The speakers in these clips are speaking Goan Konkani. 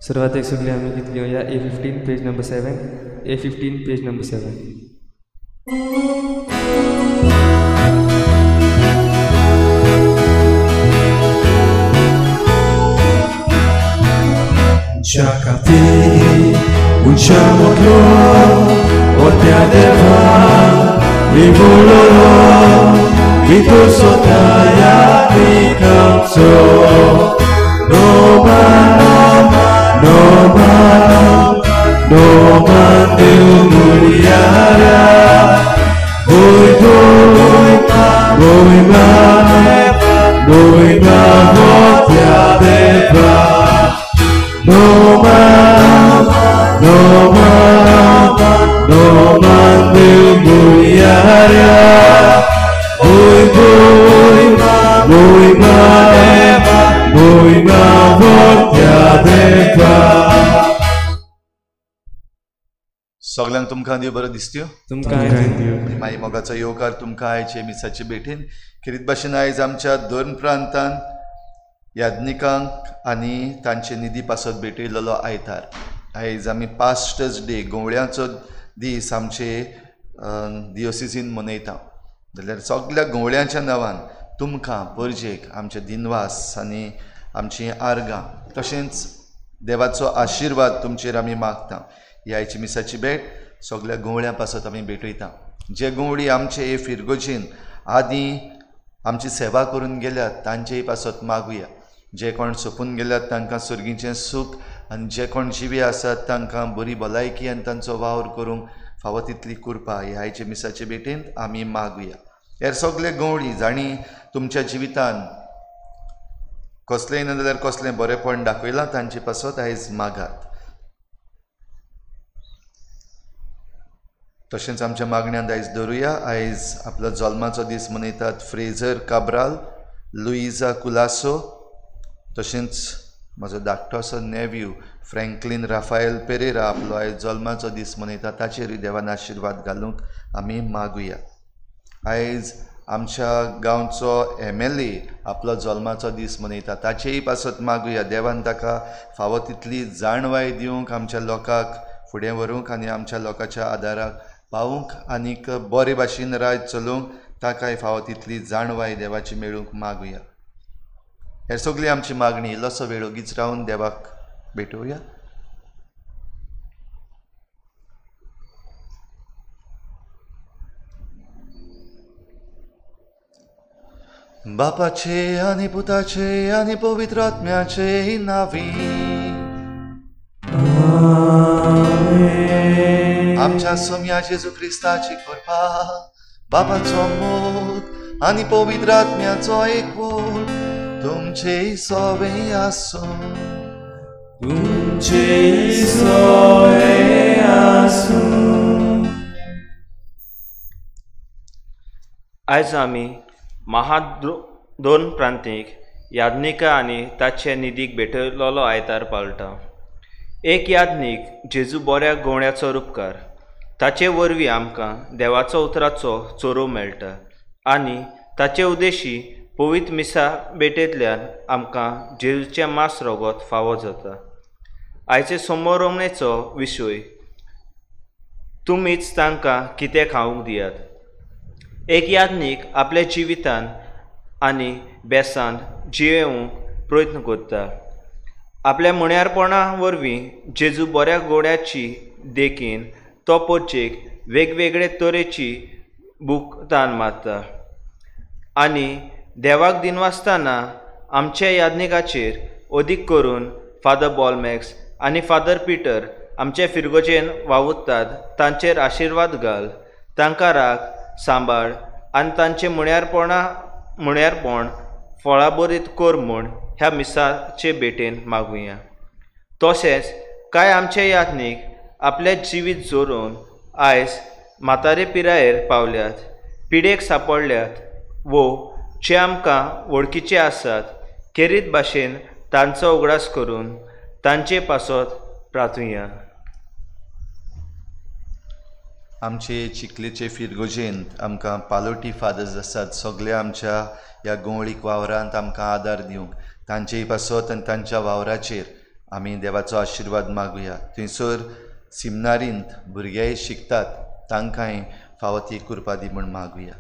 सुरवातेक सगळीं आमी गीत घेवया A15 page number 7, A15 page number 7. Chakati, unciamo otea deva, rivoloro, vitu sotaya picanzo, noma noma noma noma deumuriara, boi boi boi ma boi ma otea deva. Noma, noma, noma deumuriara, boi boi, boi ma, boi ma votia deva. सगळ्यांक तुमकां देव बरो दिसत्यो, तुमकां माई मोगाचो येवकार तुमकां आयचे मिसाचे भेटीन. खेरीत भाशेन आयज आमच्या दोन प्रांतान याज्ञिकांक आनी तांचे निधी पासत भेटयलेलो आयतार. आयज आमी पास्टर्स डे, गवळ्यांचो दीस आमचे दियोसिसीन मनयता. जाल्यार सगळ्या गवळ्यांच्या नांवान तुमकां परजेक आमचे दिनवास आनी आमची आर्गां, तशेंच देवाचो आशिर्वाद तुमचेर आमी मागता. ह्या आयची मिसाची भेट सगळ्या गवळ्यां पासत आमी भेटयता. जे गवळी आमचे हे फिरगोजेन आदीं आमची सेवा करून गेल्यात तांचेय पासत मागुया. जे कोण सोंपून गेल्यात तांकां सर्गीचें सूख आनी जे कोण जिवी आसात तांकां बरी भलायकी आनी तांचो वावर करूंक फावो तितली कृपा ह्या आयचे मिसाचे भेटेंत आमी मागुया. हेर सगळे गवळी जांणी तुमच्या जिवितान कसलेंय ना जाल्यार कसलें बरेंपण दाखयलां तांचे पासत आयज मागात. तशेंच आमच्या मागण्यांत आयज धरुया. आयज आपलो जल्माचो दीस मनयतात फ्रेझर काब्राल, लुईजा कुलासो, तशेंच म्हजो धाकटो असो नेव्यू फ्रँकलीन राफायल पेरेरा आपलो आयज जल्माचो दीस मनयता. ताचेरूय देवान आशिर्वाद घालूंक आमी मागुया. आयज आमच्या गांवचो MLA आपलो जल्माचो दीस मनयता, ताचेय पासत मागुया. देवान ताका फावो तितली जाणवाय दिवंक, आमच्या लोकांक फुडें व्हरूंक आनी आमच्या लोकांच्या आदाराक पावूंक आनीक बरे भाशेन राज चलोवंक ताकाय फावो तितली जाणवाय देवाची मेळूंक मागुया. हेर सगळी आमची मागणी इल्लोसो वेळ ओगीच रावन देवाक भेटोवया. बापाचे आनी पुताचे आनी पवित्र आत्म्याचे नांवी आमच्या सोम्या जेजू क्रिस्ताची कृपा, बापाचो मोग आनी पवित्र आत्म्याचो एकवट तुमचे सवे आसूं, तुमचे सवे आसूं. आयज आमी महा दोन प्रांतीक याज्ञिका आनी ताचे निधीक भेटयलेलो आयतार पाळटा. एक याज्ञीक जेजू बऱ्या गवळ्याचो रुपकार, ताचे वरवीं आमकां देवाचो उतराचो चोरो मेळटा आनी ताचे उद्देशी पवित्र मिसा भेटेंतल्यान आमकां जेजूचें मास रगत फावो जाता. आयचे समोरमणेचो विशय तुमीच तांकां कितें खावंक दियात. एक याज्ञीक आपल्या जिवितान आनी बेसान जियेवंक प्रयत्न करता. आपल्या मुण्यारपणा वरवीं जेजू बऱ्या गोड्याची देखीन तो पोचेक वेगवेगळे तरेची भुगतान मारता आनी देवाक दिनवासतना आमच्या याज्ञिकाचेर अदीक करून फादर बॉलमॅक्स आनी फादर पिटर आमचे फिरगोजेन वावुरतात तांचेर आशिर्वाद घाल, तांकां राख सांबाळ आनी तांचे मुण्यारपण फळाबरीत कर म्हूण ह्या मिसाचे भेटेन मागुया. तशेंच कांय आमचे याज्ञीक आपलें जिवीत जोरून आयज म्हातारे पिरायेर पावल्यात, पिडेक सांपडल्यात वो जे आमकां वळखीचे आसात खेरीत भाशेन तांचो उगडास करून तांचे पासत प्रार्थुया. आमचे चिखलेचे फिरगोजेंत आमकां पालोटी फादर्स आसात सगळे आमच्या ह्या गवळीक वावरांत आमकां आदार दिवंक तांचेय पासत आनी तांच्या वावराचेर आमी देवाचो आशिर्वाद मागुया. थंयसर सिमनारींत भुरगेय शिकतात, तांकांय फावो ती कृपा दी म्हूण मागुया.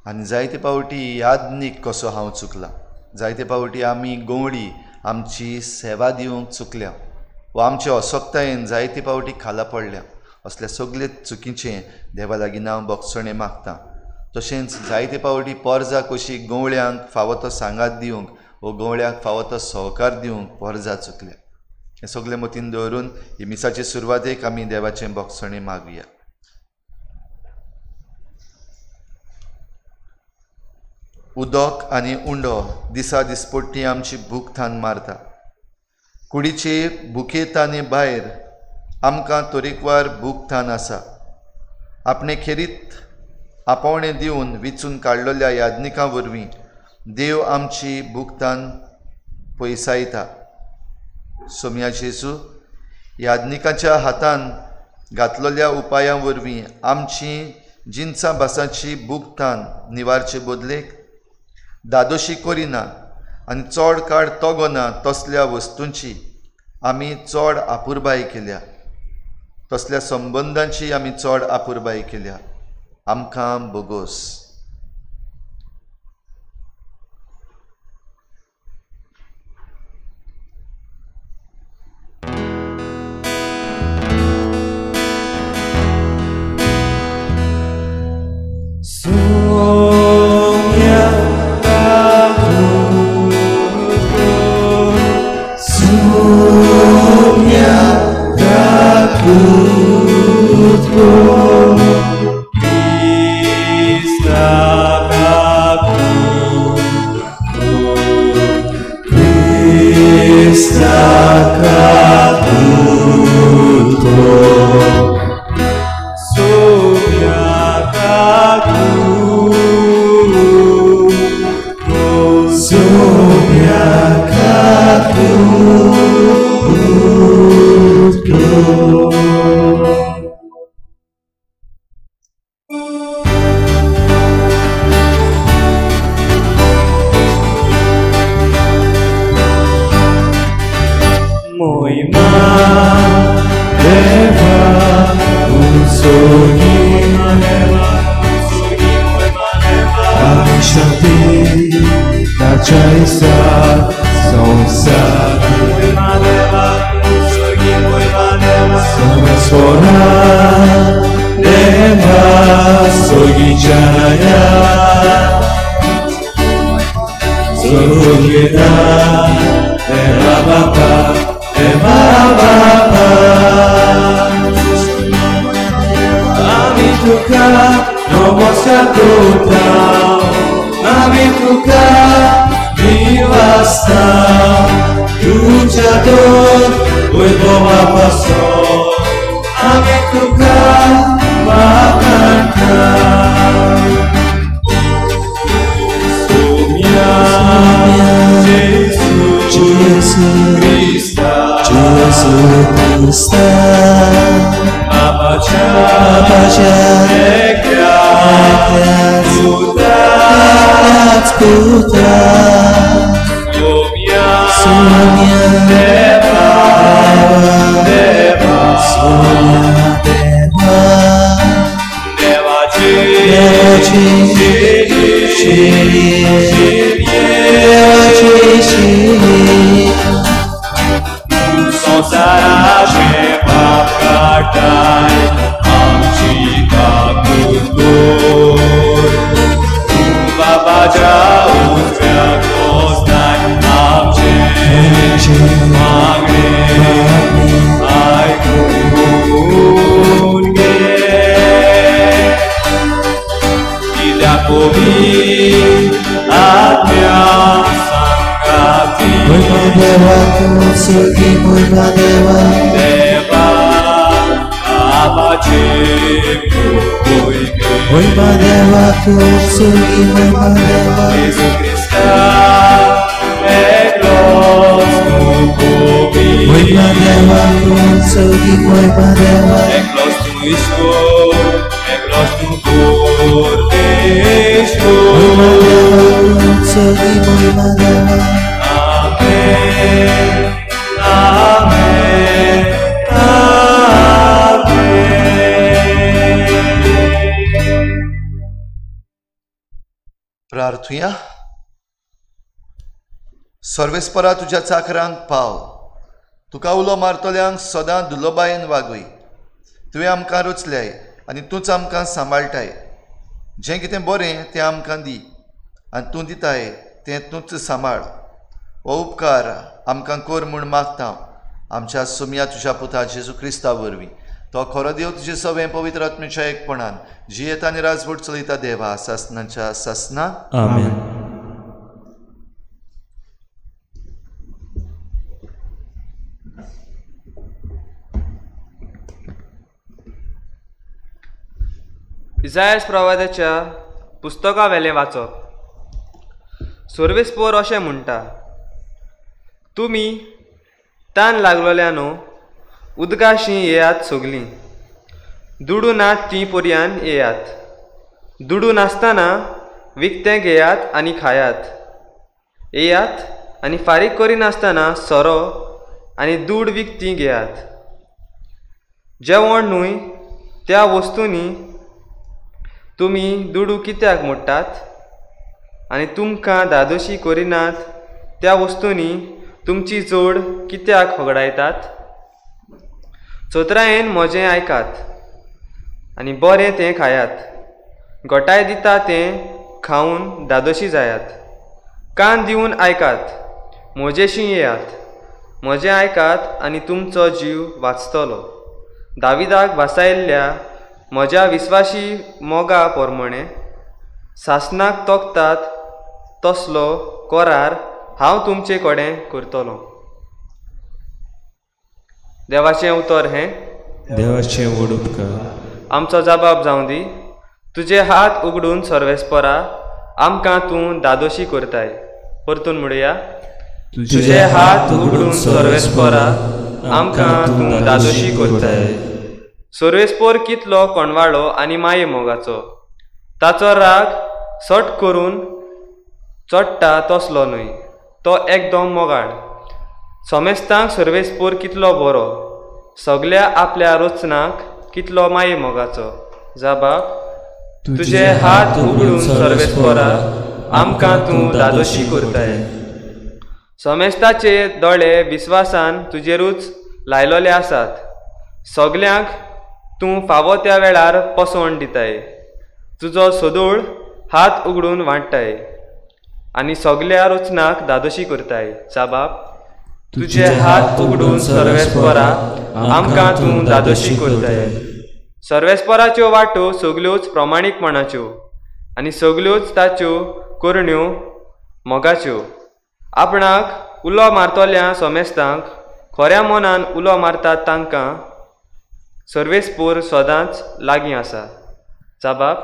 आनी जायते पावटी यादनीक कसो हांव चुकलां, जायते पावटी आमी गवळी आमची सेवा दिवंक चुकल्या वा आमचे असक्तायेन जायते पावटी खाला पडल्या. असल्या सगळे चुकीचें देवा लागीं हांव बोगसणें मागता. तशेंच जायते पावटी पोरजा कशी गवळ्यांक फावो तो सांगात दिवंक वा गवळ्यांक फावो तो सहकार दिवंक पोरजा चुकल्या. हें सगळें मतीन दवरून ही मिसाचे सुरवातेक आमी देवाचें बोगसणें मागुया. उदक आनी उंडो दिसा दिसपट्टी आमची भूक थान मारता. कुडीचे भुके ताने भायर आमकां तरेकवार भूक थान आसा. आपणे खेरीत आपोवणें दिवन विचून काडलेल्या यादनिकां वरवीं देव आमची भूक तान पयसायता. सोम्या जेजू, यादनिकाच्या हातान घातलेल्या उपायां वरवीं आमची जिनसां भासांची भूक तान निवारचे बदलेक दादोशी करिना आनी चड काळ तगना तसल्या वस्तूंची आमी चड आपुरबाय केल्या, तसल्या संबंदांची आमी चड आपुरबाय केल्या. आमकां बोगोस. महिमा देवा. आमेन आमेन आमेन. प्रार्थुया. सर्वेस्परा तुज्या चाकरांक पाव, तुका उलो मारतल्यांक सदां दुलोबायेन वागय. तुवें आमकां रचल्याय आनी तूंच आमकां सांबाळटाय. जें कितें बरें तें आमकां दी आनी तूं दिताय तें तूंच सांबाळ. हो उपकार आमकां कर म्हूण मागता आमच्या सुमया तुज्या पुता जेजू क्रिस्ता वरवीं. तो खरो देव तुजे सवें पवित्र आत्म्याच्या एकपणान जियेता आनी राजवट चलयता देवा सासनाच्या सासना. आमेन. इजायस प्रवादाच्या पुस्तका वेलें वाचप. सर्वेस्पोर अशें म्हणटा, तुमी तान लागलोल्यानो उदकाशी येयात सगलीं, दुडू नात तीं पर्यान येयात, दुडू नासतना विकतें घेयात आनी खायात, येयात आनी फारीक करिनासतना सोरो आनी दूड विकतीं घेयात. जेवण न्हय त्या वस्तूंनी तुमी दुडू कित्याक मोडटात आनी तुमकां धादोशी करिनात त्या वस्तूंनी तुमची जोड कित्याक होगडायतात. चतुरायेन म्हजें आयकात आनी बरें तें खायात, घोटाय दिता तें खावन धादोशी जायात. कान दिवन आयकात, म्हजेशी येयात, म्हजें आयकात आनी तुमचो जीव वाचतलो. दाविदाक भासायल्ल्या म्हज्या विस्वाशी मोगा प्रमाणे सासनाक तोखतात तसलो करार हांव तुमचे कडेन करतलो. देवाचें उतर हें. देवाचें व्हड उपकार. आमचो जबाब जावं दी. तुजे हात उगडून सर्वेस्परा आमकां तूं धादोशी करताय. परतून म्हणुया, तुजे हात उगडून सर्वेस्परा आमकां तूं धादोशी करताय. सर्वेस्पोर कितलो कोणवाळो आनी माये मोगाचो, ताचो राग सट करून चडटा तसलो न्हय, तो एकदम मोगाळ. समेस्तांक सर्वेस्पोर कितलो बरो, सगल्या आपल्या रचनाक कितलो माये मोगाचो. जबाब, तुजे हात उगडून सर्वेस्पोरा आमकां तूं धादोशी करताय. समेस्ताचे दोळे विस्वासान तुजेरूच लायलोले आसात, सगल्यांक तूं फावो त्या वेळार पोसवण दिताय. तुजो सदोळ हात उगडून वांट्टाय आनी सगल्या रचनाक धादोशी करताय. जबाब, तुजे हात उगडून सर्वेस्परा आमकां तूं धादोशी करताय. सर्वेस्पराच्यो वाटो सगल्योच प्रमाणीकपणाच्यो आनी सगल्योच ताच्यो करण्यो मोगाच्यो. आपणाक उलो मारतल्या समेस्तांक खऱ्या मनान उलो मारतात तांकां सर्वेस्पोर सदांच लागीं आसा. जबाब,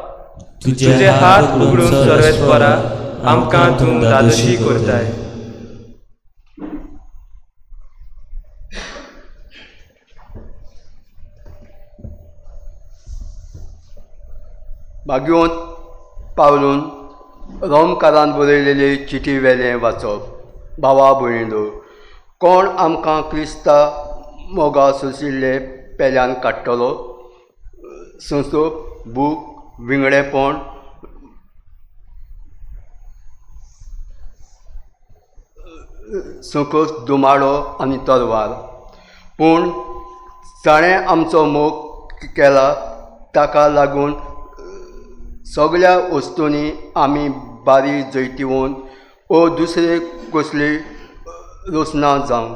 तुजे हात उगडून सर्वेस्परा आमकां तूं धादोशी करताय. भाग्यवंत पावलून रोमकारान बरयलेले चिटी वेलें वाचप. भावा भयणींनो, कोण आमकां क्रिस्ता मोगा सोंशिल्ले पेल्यान काडटलो? संसोप, भूक, विंगडेपण, संकोच, दुमाडो आनी तलवार. पूण जाणें आमचो मोग केला ताका लागून सगळ्या वस्तूंनी आमी बारी जैतिवंत ओ दुसरे कसली रोसना जावं.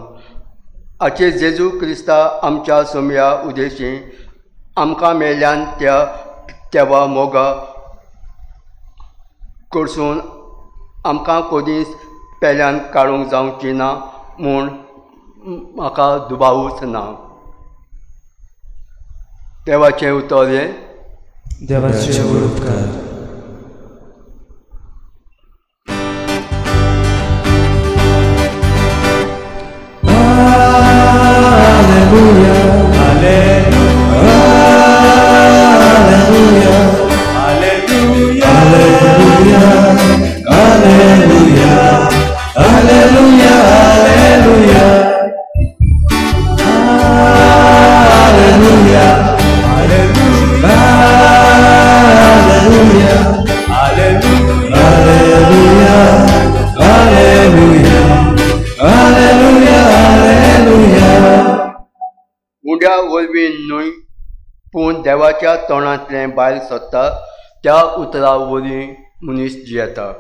हाचे जेजू क्रिस्ता आमच्या सोम्या उदेशी आमकां मेळ्ळ्यान त्या तेवा मोगा कडसून आमकां कदीच पेल्यान काडूंक जावची ना म्हूण म्हाका दुबावूच ना. देवाचें उतर हें. देवाचे व्हड उपकार. Hallelujah, hallelujah, hallelujah, hallelujah. देवाच्या तोंडांतलें भायर सरता त्या उतरा वरवीं मनीस जियेता.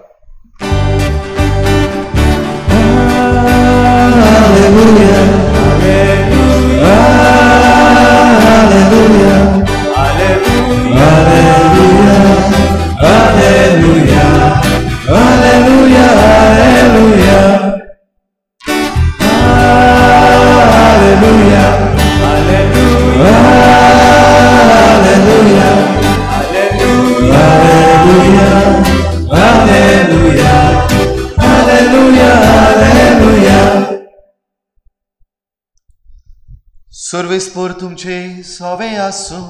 सर्वेस्पोर तुमचे सोवे आसूं,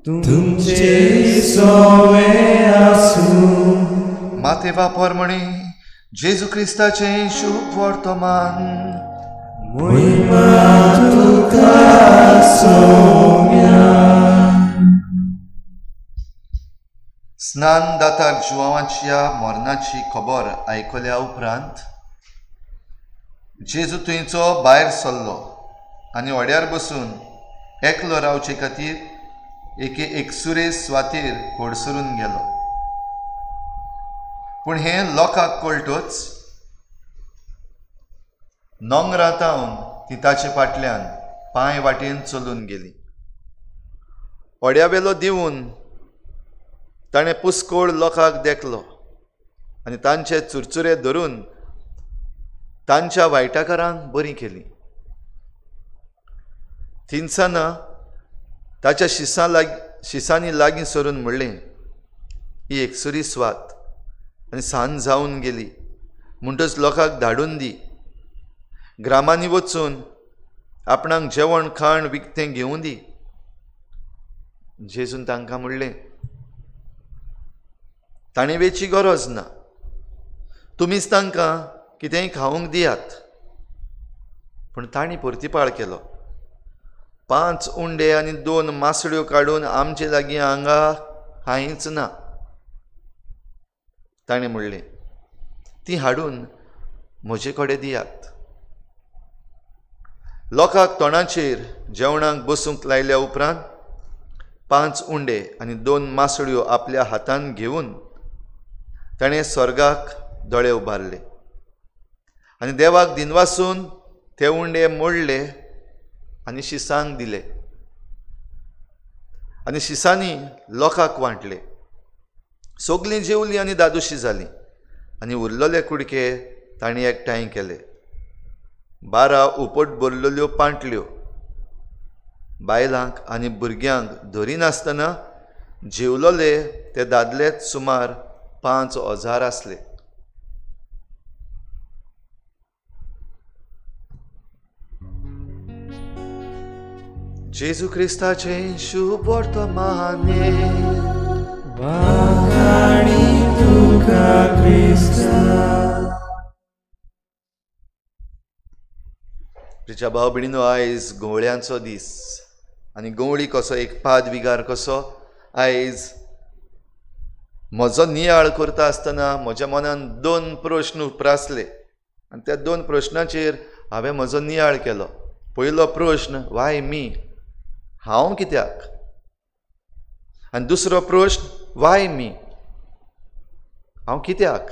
तुमचे सोवे आसूं. माते वापर म्हणे जेजू क्रिस्ताचें शुभ वर्तमान. महिमा तुका सोम्या. स्नान दातार जुवांच्या मरणाची खबर आयकल्या उपरांत जेजू थंयचो भायर सरलो आनी व्हड्यार बसून एकलो रावचे खातीर एके एकसुरे सुवातेर कोडसरून गेलो. पूण हें लोकांक कळटच नोंगरातावन ती ताचे फाटल्यान पांय वाटेन चलून गेली. व्हड्यावेलो दिवन ताणें पुस्कोळ लोकांक देखलो आनी तांचे चुरचुरे धरून तांच्या वायटाकारांक बरी केली. थिनसाना ताच्या शिसांनी लागीं सरून म्हणलें, ही एकसुरी स्वात आनी सांज जावन गेली, म्हणटच लोकांक धाडून दी. ग्रामांनी वचून आपणाक जेवण खाण विकतें घेवूं दी. जेजून तांकां म्हणलें, ताणें वेची गरज ना, तुमीच तांकां कितेंय खावंक दियात. पूण तांणी परतिपाळ केलो, 5 उंडे आनी 2 मासड्यो काडून आमचे लागीं हांगा कांयच ना. ताणें म्हणलें, ती हाडून म्हजे कडेन दियात. लोकांक तोंडाचेर जेवणाक बसूंक लायल्या उपरांत 5 उंडे आनी 2 मासळ्यो आपल्या हातान घेवन ताणें स्वर्गाक दोळे उबारले आनी देवाक दिनवासून ते उंडे मोडले आनी शिसांक दिले आनी शिसांनी लोकांक वांटले. सगलीं जेवलीं आनी दादोशी जालीं आनी उरलेले कुडके तांणी एकठांय केले. 12 उपट भरलेल्यो पांटल्यो. बायलांक आनी भुरग्यांक धरिनासतना जेवलोले ते दादलेच सुमार 5000 आसले. जेजू क्रिस्ताचें शुभ वर्तमाने. वाखाणी तुका क्रिस्ता. प्रिच्या भाव भयणीनो, आयज गवळ्यांचो दीस आनी गवळी कसो एक पाद विगार कसो आयज म्हजो नियाळ करता आसतना म्हज्या मनान 2 प्रश्न उप्रासले आनी त्या 2 प्रश्नाचेर हांवें म्हजो नियाळ केलो. पयलो प्रश्न, वाय मी, हांव कित्याक? आनी दुसरो प्रश्न, वाय मी, हांव कित्याक?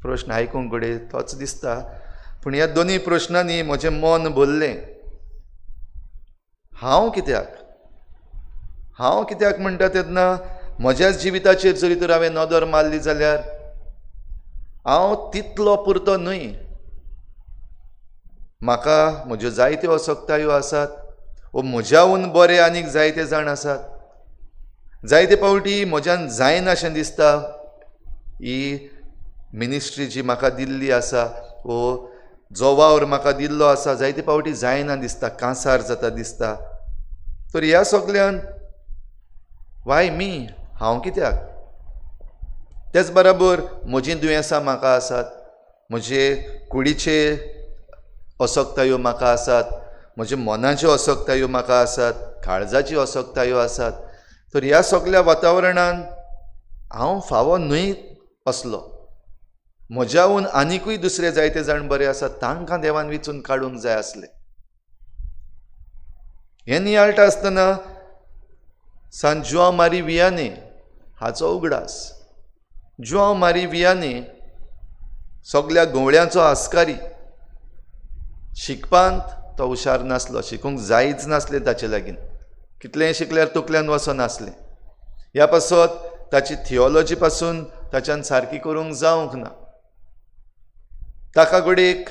प्रश्न आयकूंक घडये तोच दिसता, पूण ह्या दोनूय प्रश्नांनी म्हजें मन भरलें. हांव कित्याक? हांव कित्याक म्हणटा तेन्ना म्हज्याच जिविताचेर जरी तर हांवें नदर मारली जाल्यार हांव तितलो पुरतो न्हय. म्हाका म्हज्यो जायत्यो असक्तायो आसात वो म्हज्याहून बरे आनीक जायते जाण आसात. जायते फावटी म्हज्यान जायना अशें दिसता. ही मिनिस्ट्री जी म्हाका दिल्ली आसा वो जो वावर म्हाका दिल्लो आसा जायते फावटी जायना दिसता, कांसार जाता दिसता. तर ह्या सगल्यान वाय मी, हांव कित्याक? तेच बराबर म्हजीं दुयेंसां म्हाका आसात, म्हजे कुडीचे असक्तायो म्हाका आसात, म्हज्या मनाच्यो असक्तायो म्हाका आसात, काळजाच्यो असक्तायो आसात. तर ह्या सगल्या वातावरणान हांव फावो न्हय असलो. म्हज्याहून आनिकूय दुसरे जायते जाण बरे आसात, तांकां देवान विचून काडूंक जाय आसले. हें नियाळटा आसतना सांत जुआंव मारी वियाने हाचो उगडास. जुआंव मारी वियाने सगल्या गवळ्यांचो आस्कारी. शिकपांत तो हुशार नासलो, शिकूंक जायच नासलें ताचे लागीं, कितलेंय शिकल्यार तकल्यान वचनासलें. ह्या पासत ताची थियोलॉजी पासून ताच्यान सारकी करूंक जावंक ना. ताका घडयेक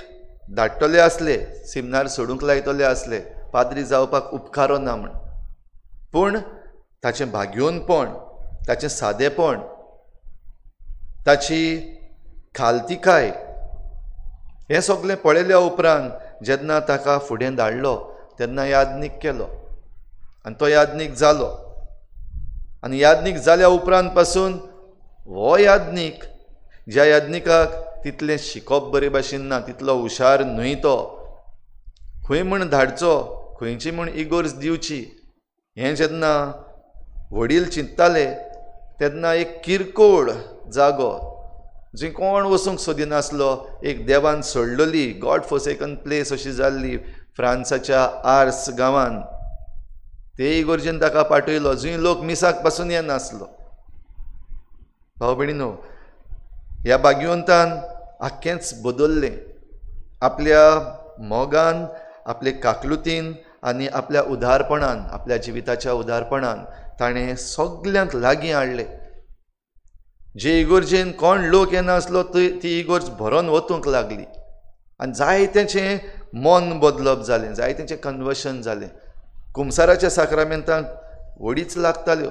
धाडटले आसले, सिमनार सोडूंक लायतले आसले, पाद्री जावपाक उपकारो ना म्हण. पूण ताचें भाग्योनपण, ताचें सादेपण, ताची खालतिकाय हें सगळें पळयल्या उपरांत जेन्ना ताका फुडें धाडलो तेन्ना याज्ञीक केलो आनी तो याज्ञीक जालो. आनी याज्ञीक जाल्या उपरांत पासून हो याज्ञीक, ज्या याज्ञिकाक तितलें शिकप बरे भाशेन ना, तितलो हुशार न्हय, तो खंय म्हूण धाडचो, खंयची म्हूण इगोर्ज दिवची हें जेन्ना वडील चिंतताले तेन्ना एक किरकोळ जागो जंय कोण वचूंक सोदिनासलो, एक देवान सोडलेली गॉड फोसेकन प्लेस अशी जाल्ली फ्रांसाच्या आर्स गांवान, ते इगोर्जेन ताका पाठयलो जंय लोक मिसाक पासून येनासलो. भाव भयणीनो, ह्या भाग्यवंतान आख्खेंच बदल्लें आपल्या मोगान, आपले काकलुतीन आनी आपल्या उदारपणान, आपल्या जिविताच्या उदारपणान ताणें सगल्यांक लागीं हाडलें. जे इगोर्जेन कोण लोक येनासलो ती इगोर्ज भरोन वतूंक लागली आनी जायत्यांचें मन बदलप जालें, जायत्यांचें कन्वर्शन जालें. कुमसाराच्या साक्रामेंतांक वडीच लागताल्यो.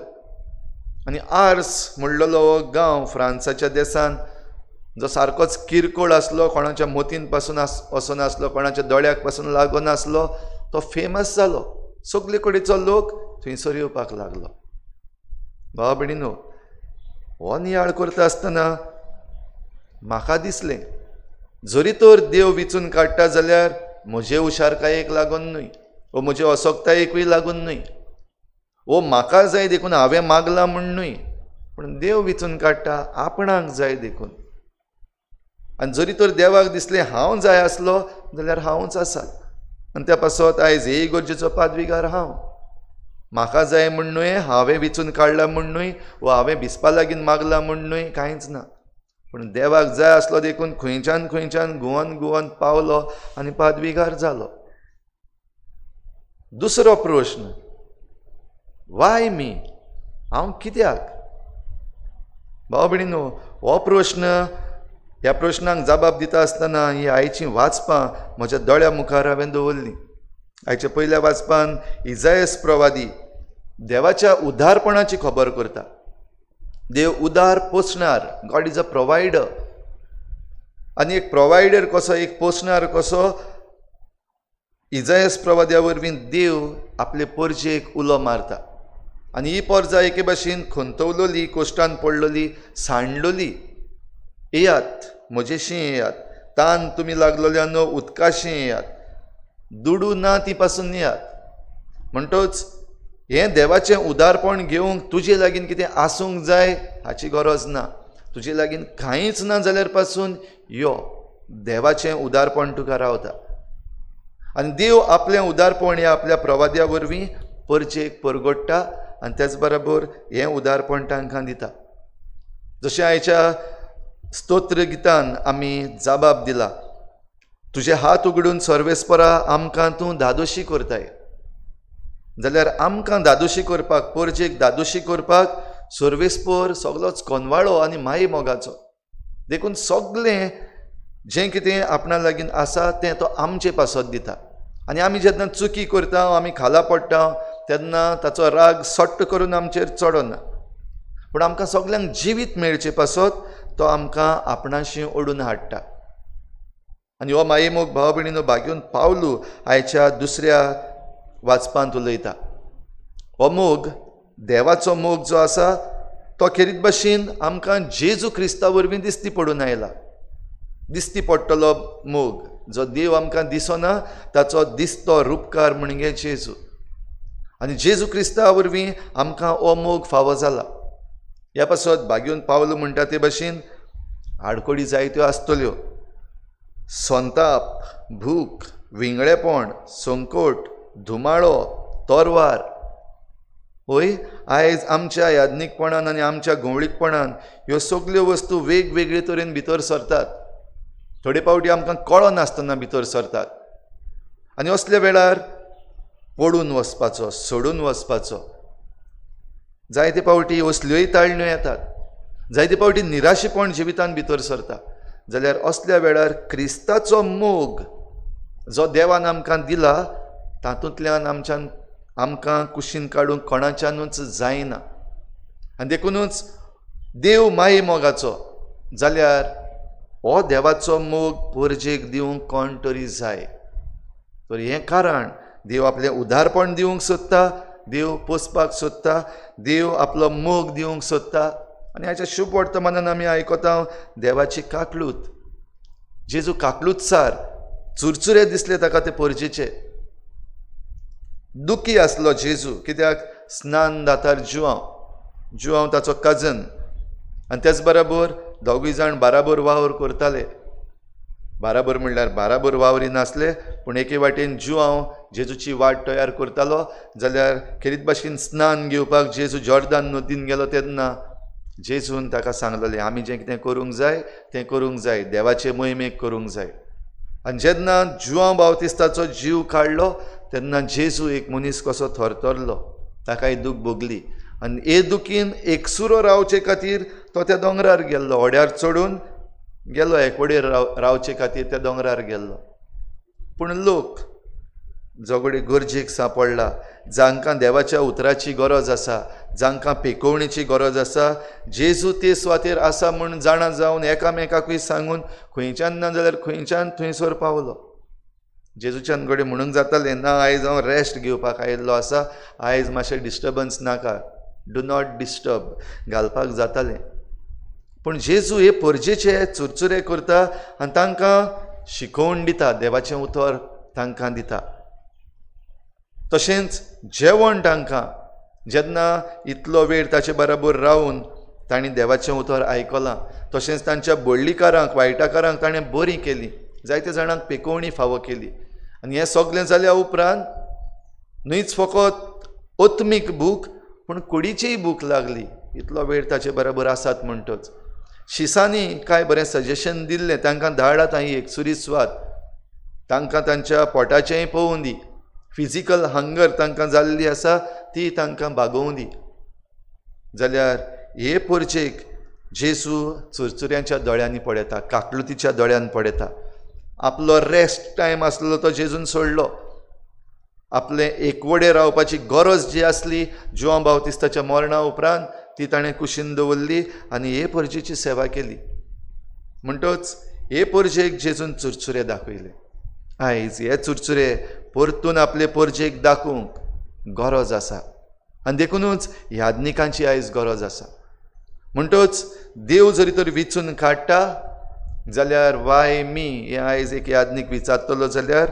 आनी आर्स म्हणलेलो हो गांव फ्रांसाच्या देसान जो सारकोच किरकोळ आसलो, कोणाच्या मोतीन पासून वचनासलो, कोणाच्या दोळ्याक पासून लागनासलो, तो फेमस जालो. सगळे कडेचो लोक थंयसर येवपाक लागलो. भावा भयणीनो, हो नियाळ करता आसतना म्हाका दिसलें जरी तर देव विचून काडटा जाल्यार म्हजे हुशारकायेक लागून न्हय, वो म्हजे असक्तायेकूय लागून न्हय, वो म्हाका जाय देखून हांवें मागलां म्हूण न्हय, पूण देव विचून काडटा आपणाक जाय देखून. आनी जरी तर देवाक दिसलें हांव जाय आसलो जाल्यार हांवूच आसा. आनी त्या पासत आयज हे इगोर्जेचो पादविगार हांव. म्हाका जाय म्हूण न्हय, हांवें विचून काडला म्हूण न्हय, वो हांवें भिजपा लागीं मागलां म्हूण न्हय, कांयच ना, पूण देवाक जाय आसलो देखून खंयच्यान खंयच्यान घुंवन घुंवन पावलो आनी पादविगार जालो. दुसरो प्रश्न, वाय मी, हांव कित्याक? भाव भयणीनो, हो प्रश्न, ह्या प्रश्नांक जबाब दिता आसतना ही आयचीं वाचपां म्हज्या दोळ्या मुखार हांवें दवरलीं. आयच्या पयल्या वाचपान इजायस प्रवादी देवाच्या उदारपणाची खबर करता. देव उदार पोसणार, गॉड is a provider. आनी एक प्रोवायडर कसो, एक पोसणार कसो, इजायस प्रवाद्या वरवीं देव आपले परजेक उलो मारता. आनी ही परजा एके भाशेन खंतवलोली, कोश्टान पडलोली, सांडलोली. येयात म्हजेशी येयात, तान तुमी लागलोल्यानो उदकाशी येयात, दुडू ना ती पासून येयात. म्हणटच हें देवाचें उदारपण घेवंक तुजे लागीं कितें आसूंक जाय हाची गरज ना. तुजे लागीं कांयच ना जाल्यार पासून यो, देवाचें उदारपण तुका रावता. आनी देव आपलें उदारपण ह्या आपल्या प्रवाद्या वरवीं परजेक परगोडटा आनी त्याच बरोबर हें उदारपण तांकां दिता. जशें आयच्या स्तोत्र गितान आमी जबाब दिला, तुजे हात उगडून सर्वेस्परा आमकां तूं धादोशी करताय, जाल्यार आमकां धादोशी करपाक, परजेक धादोशी करपाक सर्वेस्पर सगलोच कोनवाळो आनी माये मोगाचो. देखून सगळें जें कितें आपणा लागीं आसा तें तो आमचे पासत दिता. आनी आमी जेन्ना चुकी करता, आमी खाला पडटा, तेन्ना ताचो राग सट्ट करून आमचेर चडना, पूण आमकां सगल्यांक जिवीत मेळचे पासत तो आमकां आपणाशी ओडून हाडटा. आनी हो मायेमोग भाव भयणीनो भाग्यून पावलू आयच्या दुसऱ्या वाचपांत उलयता. हो मोग, देवाचो मोग जो आसा तो खेरीत भाशेन आमकां जेजू क्रिस्ता वरवीं दिश्टी पडून आयला. दिश्टी पडटलो मोग जो देव आमकां दिसना ताचो दिसतो रुपकार म्हणजे जेजू. आनी जेजू क्रिस्ता वरवीं आमकां हो मोग फावो जाला. ह्या पासत भाग्यून पावलो म्हणटा ते भाशेन आडखळी जायत्यो आसतल्यो, संताप, भूक, विंगळेपण, संकट, धुमाळो, तरवार, हय, आयज आमच्या याज्ञीकपणान आनी आमच्या घोवळीकपणान ह्यो सगल्यो वस्तू वेगवेगळे तरेन भितर सरतात. थोडे फावटी आमकां कळनासतना भितर सरतात आनी असल्या वेळार पडून वचपाचो, सोडून वचपाचो. जायते फावटी असल्योय ताळण्यो येतात, जायते फावटी निराशेपण जिवितान भितर सरता. जाल्यार असल्या वेळार क्रिस्ताचो मोग जो देवान आमकां दिला तातूंतल्यान आमच्यान आमकां कुशीन काडूंक कोणाच्यानूच जायना. आनी देखुनूच देव माये मोगाचो जाल्यार हो देवाचो मोग परजेक दिवंक कोण तरी जाय. तर हें कारण देव आपलें उदारपण दिवंक सोदता, देव पोसपाक सोदता, देव आपलो मोग दिवंक सोदता. आनी हाच्या शुभ वर्तमानान आमी आयकता देवाची काकलूत. जेजू काकलूतसार चुरचुरे दिसले ताका ते परजेचे. दुखी आसलो जेजू, कित्याक स्नान दातार जुआंव, जुआंव ताचो कजन आनी तेच बराबर दोगूय जाण बाराबर वावर करताले. बाराबर म्हणल्यार बाराबर वावरी नासले, पूण एके वाटेन जुआंव जेजूची वाट तयार करतालो. जाल्यार खेरीत भाशेन स्नान घेवपाक जेजू जॉर्दान नदीन गेलो तेन्ना जेजून ताका सांगलेलें आमी जें कितें करूंक जाय तें करूंक जाय, देवाचे मोहिमेक करूंक जाय. आनी जेन्ना जुआंव बावतिस्ताचो जीव काडलो तेन्ना जेजू एक मनीस कसो थरथरलो, ताकाय दूख भोगली. आनी हे दुखीन एकसुरो रावचे खातीर तो त्या दोंगरार गेल्लो, होड्यार चडून गेलो, एकवडेर रावचे खातीर त्या दोंगरार गेल्लो. पूण लोक झगडे गरजेक सांपडला, जांकां देवाच्या उतराची गरज आसा, जांकां पेकोवणेची गरज आसा, जेजू ते सुवातेर आसा म्हूण जाणा जावन एकामेकाकूय सांगून खंयच्यान ना जाल्यार खंयच्यान थंयसर पावलो. जेजूच्यान घडये म्हणूंक जातालें ना आयज हांव रेस्ट घेवपाक आयिल्लो आसा, आयज मातशें डिस्टर्बन्स नाका, do not disturb घालपाक जातालें. पूण जेजू हे परजेचे चुरचुरे करता आनी तांकां शिकोवन दिता, देवाचें उतर तांकां दिता. तशेंच जेवण तांकां जेन्ना इतलो वेळ ताचे बराबर रावन तांणी देवाचें उतर आयकलां, तशेंच तांच्या बळ्ळीकारांक वायटाकारांक ताणें बरी केली, जायते जाणांक पेकोवणी फावो केली. आनी हें सगळें जाल्या उपरांत न्हयच फकत आत्मीक भूक पूण कुडीचीय भूक लागली. इतलो वेळ ताचे बराबर आसात म्हणटच शिसांनी कांय बरें सजेशन दिल्लें तांकां, धाडात हांवें एकसुरी सुवात, तांकां तांच्या पोटाचेंय पळोवं दी, फिजिकल हंगर तांकां जाल्ली आसा ती तांकां भागोवं दी. जाल्यार हे परजेक जेजू चुरचुऱ्यांच्या दोळ्यांनी पळयता, काकलुतीच्या दोळ्यान पळयता. आपलो रेस्ट टायम आसलो तो जेजून सोडलो. आपलें एकवडे रावपाची गरज जी आसली जुआंव बावतिस्ताच्या मरणा उपरांत ती ताणें कुशीन दवरली आनी हे परजेची सेवा केली. म्हणटच हे परजेक जेजून चुरचुरे दाखयले. आयज हे चुरचुरे परतून आपले परजेक दाखोवंक गरज आसा आनी देखुनूच याज्ञिकांची आयज गरज आसा. म्हणटच देव जरी तर विचून काडटा जाल्यार वाय मी हें आयज एक याज्ञीक विचारतलो जाल्यार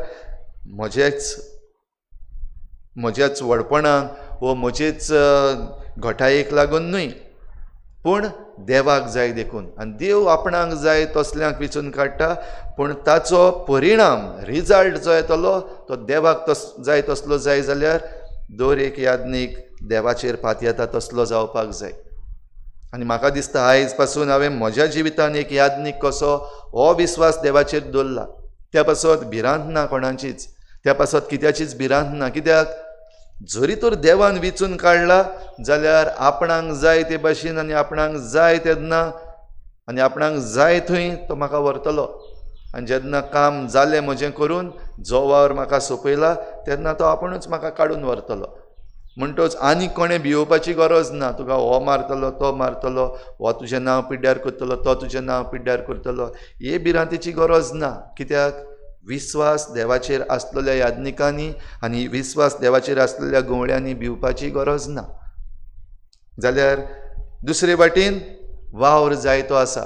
म्हज्याच व्हडपणाक वो म्हजेच घटायेक लागून न्हय, पूण देवाक जाय देखून. आनी देव आपणाक जाय तसल्यांक विचून काडटा, पूण ताचो परिणाम रिजल्ट जो येतलो तो देवाक जाय तसलो जाय जाल्यार दर एक याज्ञीक देवाचेर पातयेता तसलो जावपाक जाय. आनी म्हाका दिसता आयज पासून हांवें म्हज्या जिवितान एक याज्ञीक कसो हो विस्वास देवाचेर दवरला. त्या पासत भिरांत ना कोणाचीच, त्या पासत कित्याचीच भिरांत ना. कित्याक जरी तर देवान विचून काडला जाल्यार आपणाक जाय ते भाशेन आनी आपणाक जाय तेन्ना आनी आपणाक जाय थंय तो म्हाका व्हरतलो. आनी जेन्ना काम जालें म्हजें करून, जो वावर म्हाका सोंपयला तेन्ना तो आपुणूच म्हाका काडून व्हरतलो. म्हणटच आनी कोणें भियोवपाची गरज ना, तुका हो मारतलो तो मारतलो, हो तुजें नांव पिड्ड्यार करतलो तो तुजें नांव पिड्ड्यार करतलो, हे भिरांतेची गरज ना. कित्याक विस्वास देवाचेर आसलेल्या याज्ञिकांनी आनी विस्वास देवाचेर आसलेल्या गवळ्यांनी भिवपाची गरज ना. जाल्यार दुसरे वाटेन वावर जायतो आसा,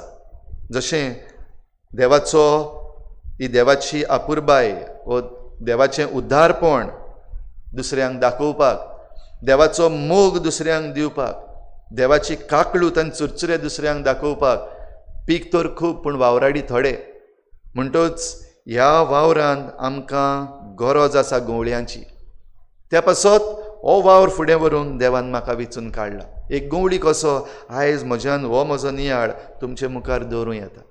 जशें देवाचो ही देवाची अपुरबाय वो देवाचें उद्धारपण दुसऱ्यांक दाखोवपाक, देवाचो मोग दुसऱ्यांक दिवपाक, देवाची काकळूत आनी चुरचुरे दुसऱ्यांक दाखोवपाक. पीक तर खूब पूण वावराडी थोडे. म्हणटच ह्या वावरान आमकां गरज आसा गवळयांची. त्या पासत हो वावर फुडें व्हरूंक देवान म्हाका विचून काडला. एक गवळी कसो आयज म्हज्यान हो म्हजो नियाळ तुमचे मुखार दवरूं येता.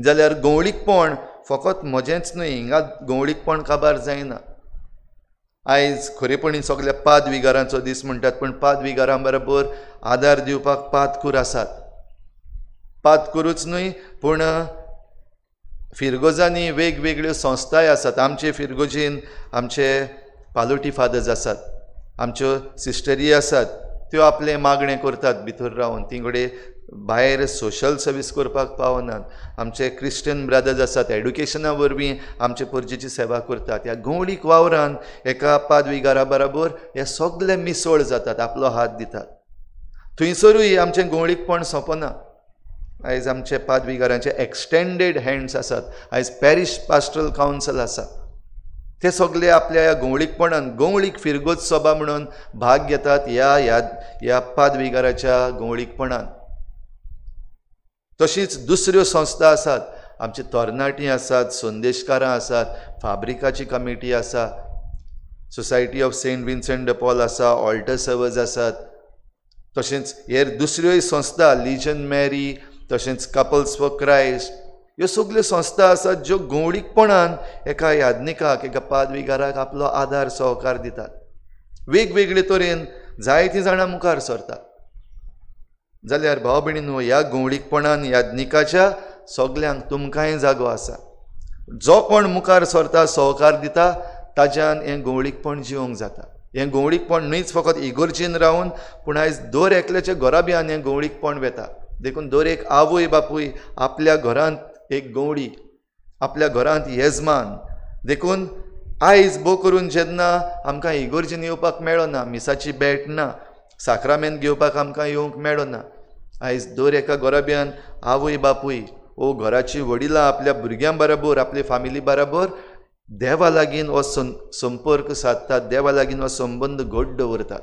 जाल्यार गवळीकपण फकत म्हजेंच न्हय, हिंगा गवळीकपण काबार जायना. आयज खरेपणी सगल्या पादविगारांचो दीस म्हणटात, पूण पादविगारां बरोबर आदार दिवपाक पादकूर आसात. पादकूरच न्हय पूण फिरगोजांनी वेगवेगळ्यो संस्थाय आसात. आमचे फिरगोजीन आमचे पालोटी फादर्स आसात, आमच्यो सिस्टरी आसात, त्यो आपलें मागणें करतात भितर रावन, ती घडये भायर सोशल सर्वीस करपाक पावनात. आमचे क्रिश्चन ब्रदर्स आसात, एडुकेशना वरवीं आमचे परजेची सेवा करतात. ह्या गवळीक वावरान एका पादविगारा बरोबर हे सगळे मिसळ जातात, आपलो हात दितात. थंयसरूय आमचें गवळीकपण सोंपना. आयज आमचे पादविगारांचे एक्सटेंडेड हँड्स आसात, आयज पॅरिश पास्टरल कावन्सिल आसा. ते सगळे आपल्या ह्या गवळीकपणान गवळीक फिरगोज सभा म्हणून भाग घेतात ह्या ह्या पादविगाराच्या गवळीकपणान. तशीच दुसऱ्यो संस्था आसात, आमची तरणाटीं आसात, संदेशकारां आसात, फाब्रिकाची कमिटी आसा, society of Saint Vincent de Paul आसा, ऑल्टर सर्वर्स आसात, तशेंच हेर दुसऱ्योय संस्था लिजन मॅरी, तशेंच कपल्स फॉर क्रायस्ट, ह्यो सगल्यो संस्था आसात ज्यो गवळीकपणान एका याज्ञिकाक एका पादविगाराक आपलो आदार सहकार दितात. वेगवेगळे तरेन जायतीं जाणां मुखार सरतात. जाल्यार भाव भयणींनो, ह्या गवळीकपणान याज्ञिकाच्या सगल्यांक तुमकांय जागो आसा. जो कोण मुखार सरता सहकार दिता ताज्यान हें गवळीकपण जिवंक जाता. हें गवळीकपण न्हयच फकत इगर्जेन रावन, पूण आयज दर एकल्याच्या घराब्यान हें गवळीकपण वेता. देखून दर एक आवय बापूय आपल्या घरांत एक गवळी, आपल्या घरांत येजमान. देखून आयज भोव करून जेन्ना आमकां इगर्जेन येवपाक मेळना, मिसाची भेट ना, साक्रामेंत घेवपाक आमकां येवंक मेळना, आयज दर एका घराब्यान आवय बापूय ओ घराची वडिलां आपल्या भुरग्यां बरोबर आपले फामिली बरोबर देवा लागीं हो संपर्क सादतात, देवा लागीं हो संबंद घट दवरतात.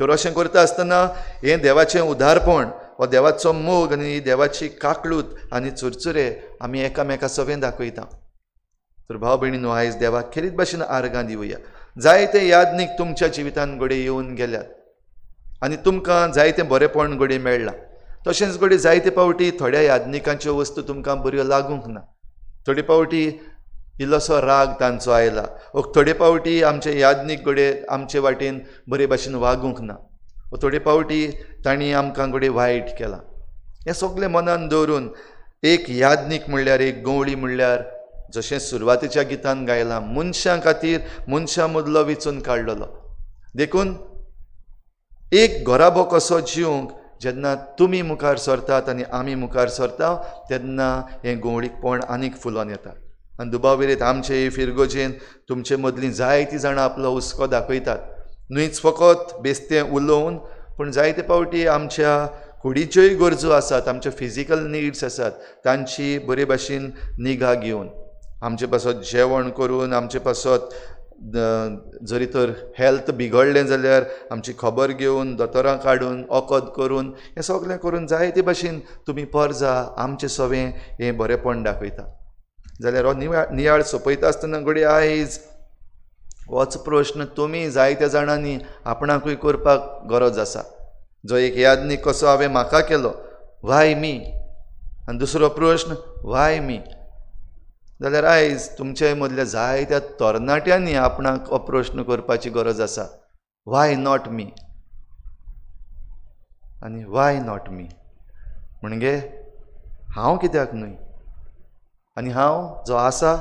तर अशें करता आसतना हें देवाचें उदारपण, हो देवाचो मोग आनी देवाची काकळूत आनी चुरचुरे आमी एकामेका सवें दाखयता. तर भाव भयणींनो, आयज देवाक खेरीत भाशेन आर्गां दिवया. जायते याज्ञीक तुमच्या जिवितान घडये येवन गेल्यात आनी तुमकां जायतें बरेंपण घडये मेळ्ळां. तशेंच घडये जायते फावटी थोड्या याज्ञिकांच्यो वस्तू तुमकां बऱ्यो लागूंक ना, थोडे फावटी इल्लोसो राग तांचो आयला, ओ थोडे फावटी आमचे याज्ञीक घडये आमचे वाटेन बरे भाशेन वागूंक ना, ओ थोडे फावटी तांणी आमकां घडये वायट केलां. हें सगळें मनान दवरून एक याज्ञीक म्हणल्यार, एक गवळी म्हणल्यार, जशें सुरवातेच्या गितान गायलां, मनशां खातीर मनशां मदलो विचून काडलेलो. देखून एक घराबो कसो जिवंक जेन्ना तुमी मुखार सरतात आनी आमी मुखार सरता तेन्ना हें गवळीकपण आनीक फुलोन येता. आनी दुबाव विरयत आमचे फिरगोजेन तुमचे मदलीं जायतीं जाणां आपलो हुस्को दाखयतात, न्हयच फकत बेस्तें उलोवन, पूण जायते फावटी आमच्या कुडीच्योय गरजो आसात, आमच्यो फिजिकल निड्स आसात, तांची बरे भाशेन निगा घेवन आमचे पासत जेवण करून, आमचे पासत जरी तर हेल्थ बिगडलें जाल्यार आमची खबर घेवन, दोतोरां काडून, वखद करून, हें सगळें करून जायते भाशेन तुमी परजा आमचें सवें हें बरेंपण दाखयता. जाल्यार हो नियाळ सोंपयता आसतना घडये आयज होच प्रश्न तुमी जायत्या जाणांनी आपणाकूय करपाक गरज आसा. जो एक याज्ञीक कसो हांवें म्हाका केलो, वाय मी, आनी दुसरो प्रश्न वाय मी. जाल्यार आयज तुमचे मदल्या जायत्या तरणाट्यांनी आपणाक हो प्रश्न करपाची गरज आसा, why not me आनी why not me म्हणजे हांव कित्याक न्हय, आनी हांव जो आसा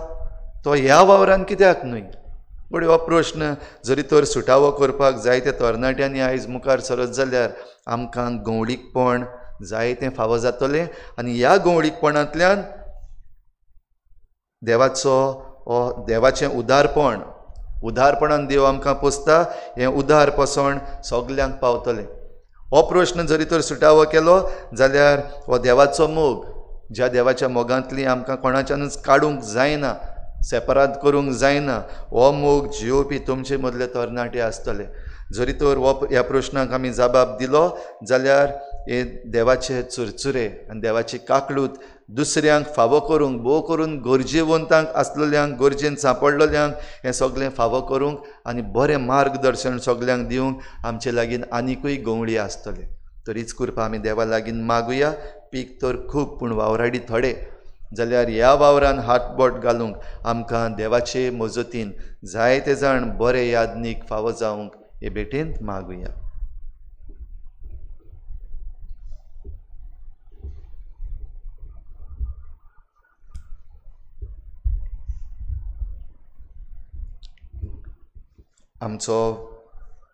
तो ह्या वावरान कित्याक न्हय. पूण हो प्रश्न जरी तर सुटावो करपाक जायत्या तरणाट्यांनी आयज मुखार सरत जाल्यार आमकां गवळीकपण जायतें फावो जातलें आनी ह्या गवळीकपणांतल्यान देवाचो हो देवाचें उदारपण, उदारपणान देव आमकां पोसता, हें उदार पोसण सगल्यांक पावतलें. हो प्रश्न जरी तर सुटावो केलो जाल्यार हो देवाचो मोग, ज्या देवाच्या मोगांतली आमकां कोणाच्यानूच काडूंक जायना, सेपराद करूंक जायना, हो मोग जियोवपी तुमचे मदले तरणाटे आसतले. जरी तर हो ह्या प्रश्नाक आमी जबाब दिलो जाल्यार हे देवाचे चुरचुरे आनी देवाची काकळूत दुसऱ्यांक फावो करूंक, भोव करून गरजेवंतांक आसलेल्यांक, गरजेन सांपडलेल्यांक हें सगळें फावो करूंक आनी बरें मार्गदर्शन सगल्यांक दिवंक आमचे लागीं आनिकूय गवळी आसतले। तरीच कृपा आमी देवा लागीं मागुया। पीक तर खूब पूण वावराडी थोडे, जाल्यार ह्या वावरान हातबोट घालूंक आमकां देवाचे मजतीन जायते जाण बरे यादनीक फावो जावंक हे भेटेंत मागुया। आमचो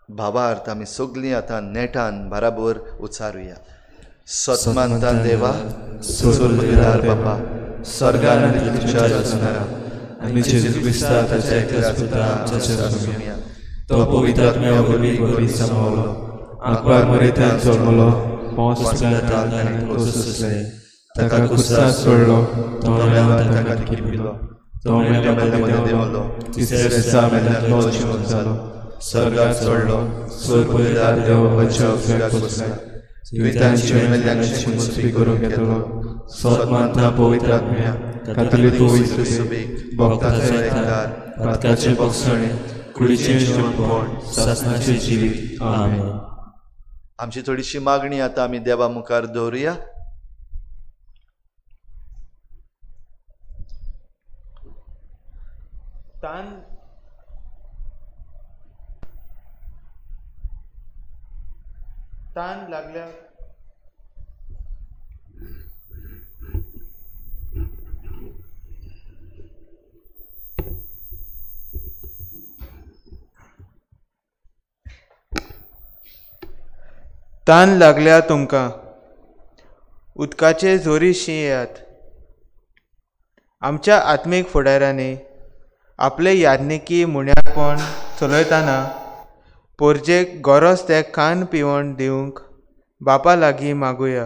भावार्थ आमी सगळीं आतां नेटान बराबर उच्चारुया। सतमानतान देवा, सोर्गदार बापा, स्वर्गान तुमच्या आसणारा आनी जेजू क्रिस्ता ताच्या एकल्याच पुता आमच्या स्वाम्या, तो पवित्र आत्म्या वरवीं गर्भीत सामावलो, आंकवार मरेत्यान जल्मलो, पोंस पिलातान ताणें खोस सोंसलें, ताका खुर्सार सोडलो, तो मेल्यान ताका किरपिलो, तो मेल्ल्या मदें देंवलो, तिसऱ्या दिसा मेल्ल्यान तो जिवंत जालो, स्वर्गार चडलो, स्वर्गदार देवाच्या उजव्याक बसला, जिवितांची मेल्ल्यांची मुजपी करूंक येतलो। सतमानता पवित्र आत्म्या, कातोलीक पवित्र सुबेक, भक्ताचो एकदार, पातकाचें भोगसणें, कुडीचें जिवनपण, सासणाचें जिवीत। आमेन। आमची थोडीशी मागणी आतां आमी देवा मुखार दवरुया। तान लागल्या तान लागल्या तुमकां उदकाचे जोरी शी येयात। आमच्या आत्मीक फुडाऱ्यांनी आपले यादनिकी मुण्यापण चलयतना पोरजेक गरज ते खान पिवण दिवंक बापा लागीं मागुया।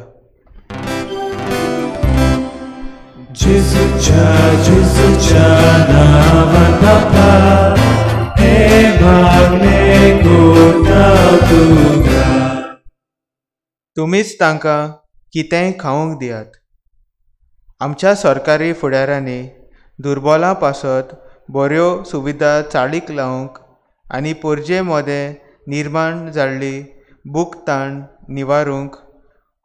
जेजूच्या जेजूच्या नांवान बापा, हे मागणें करता तुका। तुमीच तांकां कितेंय खावंक दियात। आमच्या सरकारी फुडाऱ्यांनी दुर्बोलां पासत बऱ्यो सुविधा चालीक लावंक आनी पोरजे मदें निर्माण जाल्ली भूक ताण निवारूंक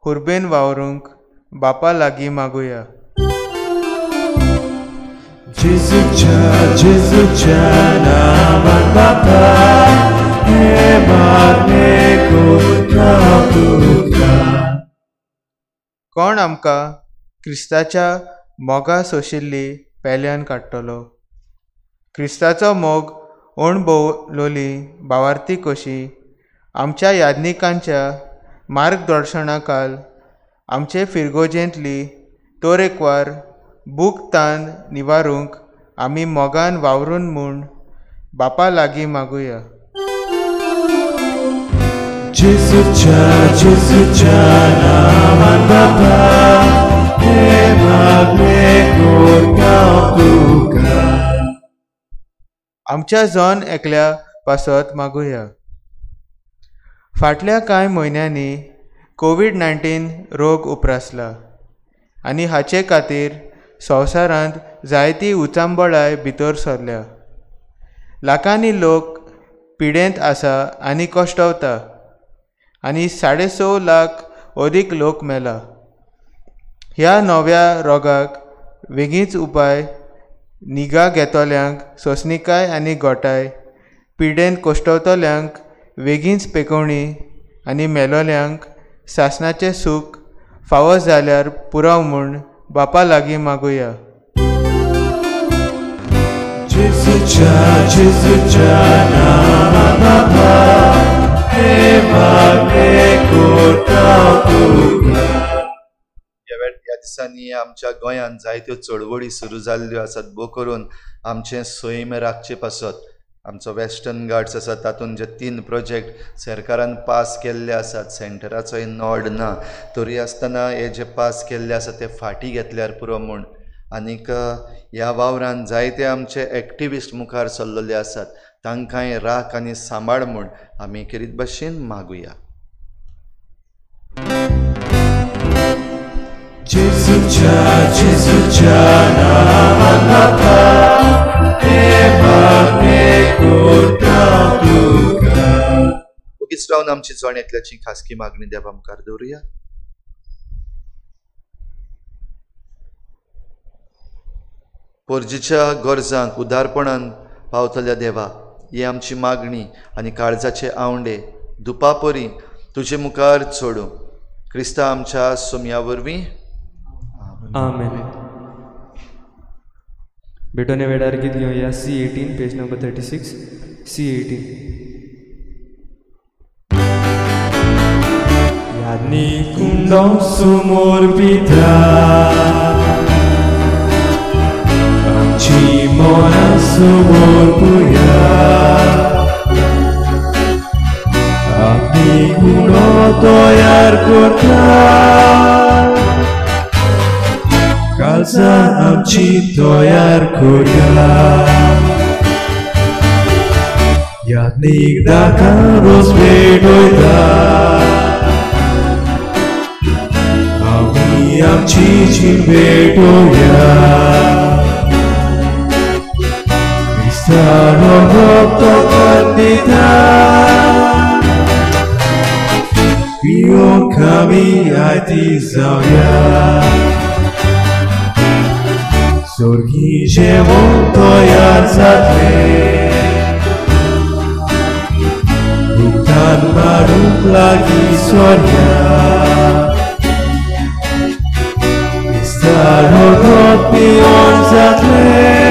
हुर्बेन वावरूंक बापा लागीं मागुया। जेजूच्या जेजूच्या नांवान बापा, हे मागणें करता तुका। कोण आमकां क्रिस्ताच्या मोगा सोशिल्ली पेल्यान काडटलो? क्रिस्ताचो मोग अणभवलोली भावार्थी कशी आमच्या यादनिकांच्या मार्गदर्शनाखाल आमचे फिरगोजेंतली तरेकवार भूक तान निवारूंक आमी मोगान वावरून म्हूण बापा लागीं मागुया। जेजूच्या जेजूच्या नांवान बापा, हे मागणें करता तुका। आमच्या जण एकल्या पासत मागुया। फाटल्या कांय म्हयन्यांनी कोवीड-19 रोग उप्रासला आनी हाचे खातीर संवसारांत जायती उचांबळाय भितर सरल्या। लाखांनी लोक पिडेंत आसा आनी कश्टवता आनी 6.5 लाख अदीक लोक मेला। ह्या नव्या रोगाक वेगींच उपाय निगा घेतल्यांक सोंसणीकाय आनी गोठाय, पिडेंत कश्टवतल्यांक वेगींच पेकोवणी आनी मेलोल्यांक सासणाचें सूख फावो जाल्यार पुराव म्हूण बापा लागीं मागुया। जेजूच्या जेजूच्या नांवान बापा, हे मागणें करता तुका। ह्या दिसांनी आमच्या गोंयांत जायत्यो चळवळी सुरू जाल्ल्यो आसात, भोव करून आमचें सैम राखचे पासत। आमचो वेस्टर्न घाट्स आसा तातूंत जे 3 प्रोजेक्ट सरकारान पास केल्ले आसात, सेंटराचोय नॉड ना, तरी आसतना हे जे पास केल्ले आसा ते फाटीं घेतल्यार पुरो म्हूण। आनीक ह्या वावरान जायते आमचे एक्टिविस्ट मुखार सरलेले आसात, तांकांय राख आनी सांबाळ म्हूण आमी खेरीत भाशेन मागुया। जेजूच्या जेजूच्या नांवान बापा हें मागणें करता तुका. ओगीच रावन आमची जण एकल्याची खासगी मागणी देवा मुखार दवरुया. पोरजीच्या गरजांक उदारपणान पावतल्या देवा, ही आमची मागणी आनी काळजाचे आवंडे दुपापरी तुजे मुखार चोडूं क्रिस्ता आमच्या सोमया वरवीं. आमेन. भेटोने वेळार गीत घेवया C18 page number 36 C18. यादनी कुंडो सुमोर पिता आमची मनां सुमोर पुया आपली कुंडो तयार करता कालसा आमची तयार करया. यादनीक दाका रोज भेटयता आमी आमची जीण भेटोया. क्रिस्तानो भक्त दिता पियोंक आमी आयती जावया. सोर्गी जेवण तयार जातलें भुगतान मारूंक लागीं सोरया. क्रिस्तानो रगत पियोन जातलें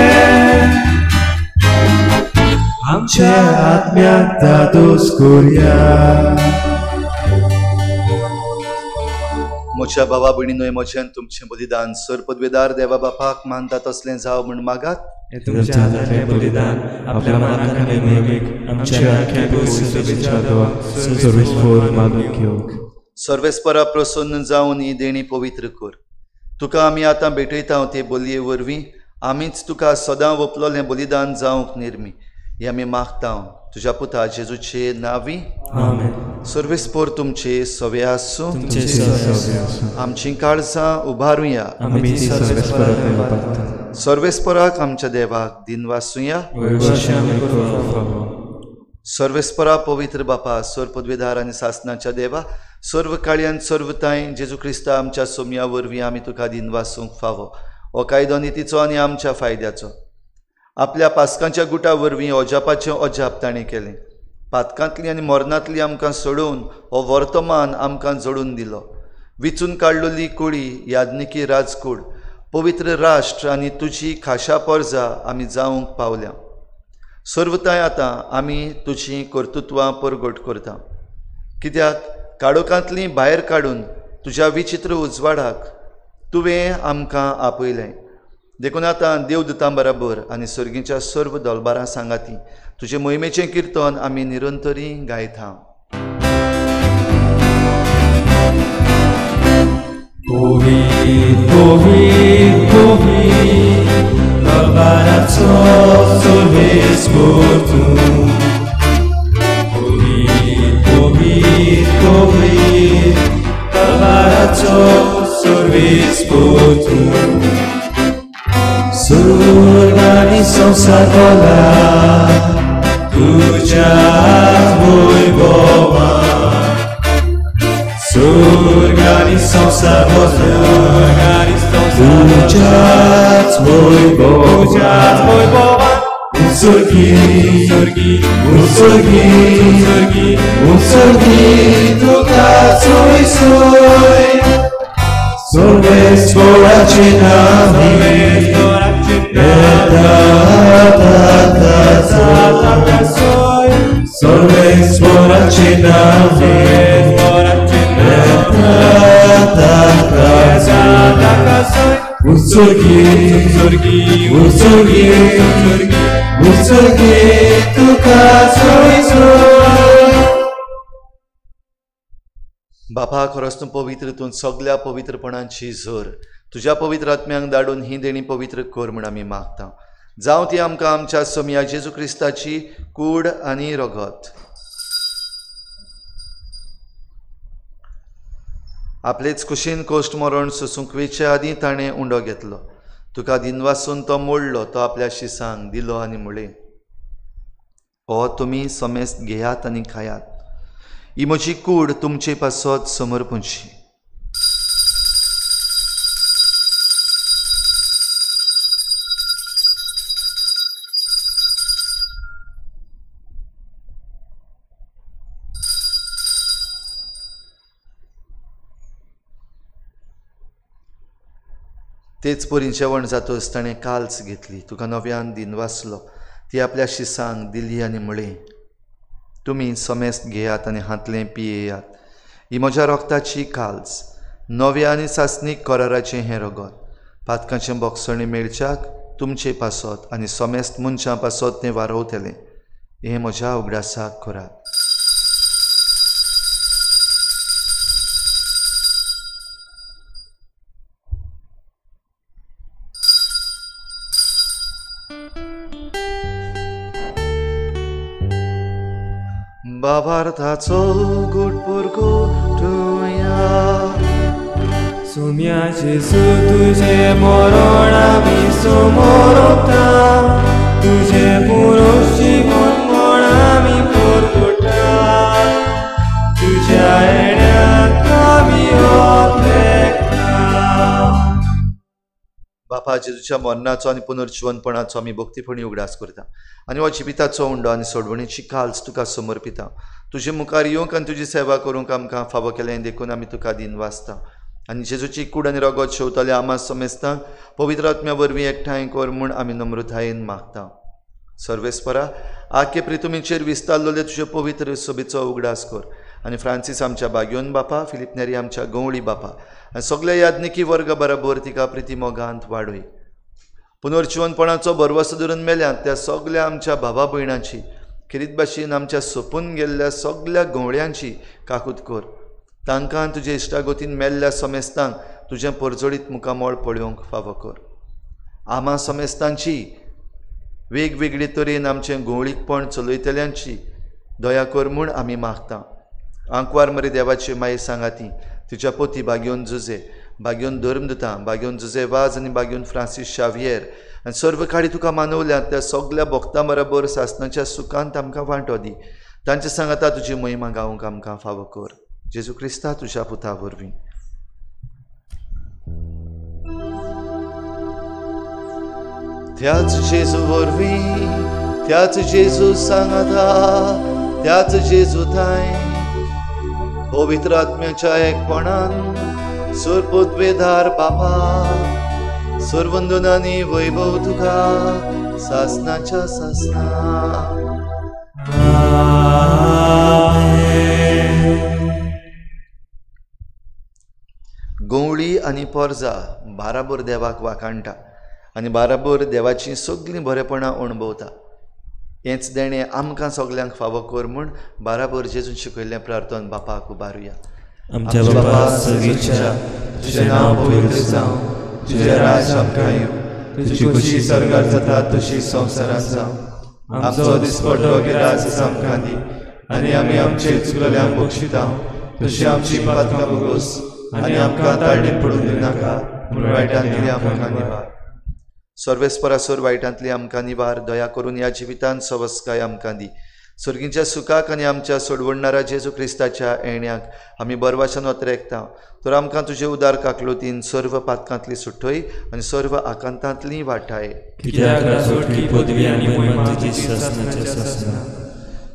आमच्या आत्म्याक दादोस करया. म्हज्या भावा भयणीनो, म्हजें तुमचें बलिदान सर पदवेदार देवा बापाक मानता तसलें जावं म्हूण मागात. तुमच्या हातांतलें बलिदान आपल्या मनाक आनी मोहिमेक आमच्या आख्या पवित्र देवा सर्वेस्पर मानून घेवंक. सर्वेस्परा प्रसन्न जावन ही देणी पवित्र कर. तुका आमी आतां भेटयता ते बलये वरवीं आमीच तुका सदां वपलोलें बलिदान जावंक निर्मी हे आमी मागता तुज्या पुता जेजूचे नांवी. आमेन. सर्वेस्पर तुमचे सवे आसूं. आमचीं काळजां उबारुया. सर्वेस्पराक आमच्या देवाक दिनवासुया. सर्वेस्परा पवित्र बापा, सर्व पदवेदार आनी सासनाच्या देवा, सर्व काळयान सर्वताय जेजू क्रिस्ता आमच्या सोमया वरवीं आमी तुका दिनवासूंक फावो. हो कायदो नितीचो आनी आमच्या फायद्याचो. आपल्या पास्कांच्या गुटा वरवीं अजापाचें अजाप ताणें केलें. पातकांतली आनी मरणांतली आमकां सोडोवन हो वर्तमान आमकां जोडून दिलो. विचून काडलेली कुळी याज्ञिकी राजकूड पवित्र राष्ट्र आनी तुजी खाशा परजा आमी जावंक पावल्या. सर्वताय आतां आमी तुजीं कर्तृत्वां परगट करता, कित्याक काळोखांतलीं भायर काडून तुज्या विचित्र उजवाडाक तुवें आमकां आपयलें. देखून आतां देवदूतां बराबर आनी सर्गीच्या सर्व दलबारां सांगाती तुजे मोहिमेचें किर्तन आमी निरंतरी गायता. पवित्र पवित्र पवित्र दलबाराचो सर्वेस्पर तूं. पवित्र पवित्र पवित्र दलबाराचो सर्वेस्पर तूं. स्वर्ग आनी संवसार भरला तुज्या वैभवान. स्वर्ग आनी संवसार भरला तुज्याच वैभवान. उत्सर्गी उत्सर्गी उत्सर्गी तुका सोय सोय सर्वेस्पराचे नांवे सर्वेस्पराचे नांवे. उत्सर्गी उत्सर्गी उत्सर्गी तुका सोय सोय. बापा, खरोच तूं पवित्र, तूं सगल्या पवित्रपणाची झर. तुज्या पवित्र आत्म्यांक धाडून ही देणी पवित्र कर म्हूण आमी मागता. जावं ती आमकां आमच्या सोमया जेजू क्रिस्ताची कूड आनी रगत. आपलेच कुशीन कोश्ट मरण सोसूंक वेचे आदीं ताणें उंडो घेतलो, तुका दिनवासून तो मोडलो, तो आपल्या शिसांक दिलो आनी म्हणलें, हो तुमी समेस्त घेयात आनी खायात, ही म्हजी कूड तुमचे पासत समर्पणची। तेच परी जेवण जातच ताणें काल्स घेतली, तुका नव्यान दिनवासलो, ती आपल्या शिसांक दिली आनी म्हणलें, तुमी समेस्त घेयात आनी हांतलें पियेयात, ही म्हज्या रोगताची काल्स, नव्या आनी सासणीक कराराचें हें रगत, पातकांचें बोगसणें मेळच्याक तुमचे पासत आनी समेस्त मनशां पासत तें वारोवतलें, हें म्हज्या उगडासाक करात। बाबार्थाचो गुटपुरको तुया सुम्या जेजू तुझे मरण आमी समोरता, तुझे पुरुष जीवन म्हण आमी परतुटा, तुज्या येण्याक आमी अपेक्षा। बापा जेजूच्या मरणाचो आनी पुनर्जिवनपणाचो आमी भक्तीपणी उगडास करता आनी हो जिविताचो उंडो आनी सोडवणेची काल्स तुका समर्पिता। तुजे मुखार येवंक आनी तुजी सेवा करूंक आमकां फावो केलें देखून आमी तुका दिनवासता आनी जेजूची कूड आनी रगत शेवतले आमा समेस्तांक पवित्र आत्म्या वरवीं एकठांय कर म्हूण आमी नम्रतायेन मागता। सर्वेस्परा आखे प्रितुमीचेर विस्तारलेले तुजे पवित्र सभेचो उगडास कर आनी फ्रांसीस आमच्या बाग्योन बापा, फिलीप नेरी आमच्या गवळी बापा आनी सगल्या याज्ञिकी वर्ग बराबर तिका प्रिती मोगांत वाडय। पुनर्जिवनपणाचो भरवसो धरून मेल्यात त्या सगल्या आमच्या भावा भयणांची, खेरीत भाशेन आमच्या सोंपून गेल्ल्या सगल्या गवळ्यांची काकूत कर। तांकां तुजे इश्टागतीन मेल्ल्या समेस्तांक तुजें परजळीत मुखामळ पळोवंक फावो कर। आमा समेस्तांची वेगवेगळे तरेन आमचें गवळीकपण चलयतल्यांची दया कर म्हूण आमी मागता। आंकवार मरे देवाची माई सांगाती, तुज्या पोती बागयोन जुजे, बागयोन धर्मदुता, बागयोन जुजे वाज आनी बागयोन फ्रांसीस शावियर आनी सर्व काडी तुका मानवल्यात त्या सगल्या भक्तां बराबर सासणाच्या सुखांत आमकां वांटो दी। तांचे सांगाता तुजी महिमा गावंक आमकां फावो कर। जेजू क्रिस्ता तुज्या पुता वरवीं। त्याच जेजू वरवीं, त्याच जेजू सांगाता, त्याच जेजू थांय पवित्र आत्म्याच्या एकपणान सुरपुतवेदार बापा सुरवंदनानी वैभव तुका सासनाच्या सासना। गवळी आनी पोरजा बाराबर देवाक वाखाणटा आनी बाराबर देवाचीं सगळीं बरेपणां अणभवता। हेंच देणें आमकां सगल्यांक फावो कर म्हूण बाराबर जेजून शिकयल्लें प्रार्थन बापाक उबारुया। आमच्या बापा सर्गेच्या, तुजें नांव पवित्र जावं, तुजें राज्य आमकां येवं, तुजी खुशी स्वर्गार जाता तशी संवसारांत जावं। आमचो दिसपट्टो गिरास आमकां दी आनी आमी आमचे चुकल्यांक बक्षिता तशी आमची पातकां भोगोस आनी आमकां ताळणेक पडून दिनाका पूण वायटांतली आमकां निवार। सर्वेस्परासर वायटांतली आमकां निवार, दया करून ह्या जिवितांत सवस्काय आमकां दी। सर्गीच्या सुखाक आनी आमच्या सोडवणणारा जेजू क्रिस्ताच्या येण्याक आमी बरवाशान अत्रेकता, तर आमकां तुजे उदार काकलुतीन सर्व पातकांतली सुटय आनी सर्व आकांतांतली वाटाय।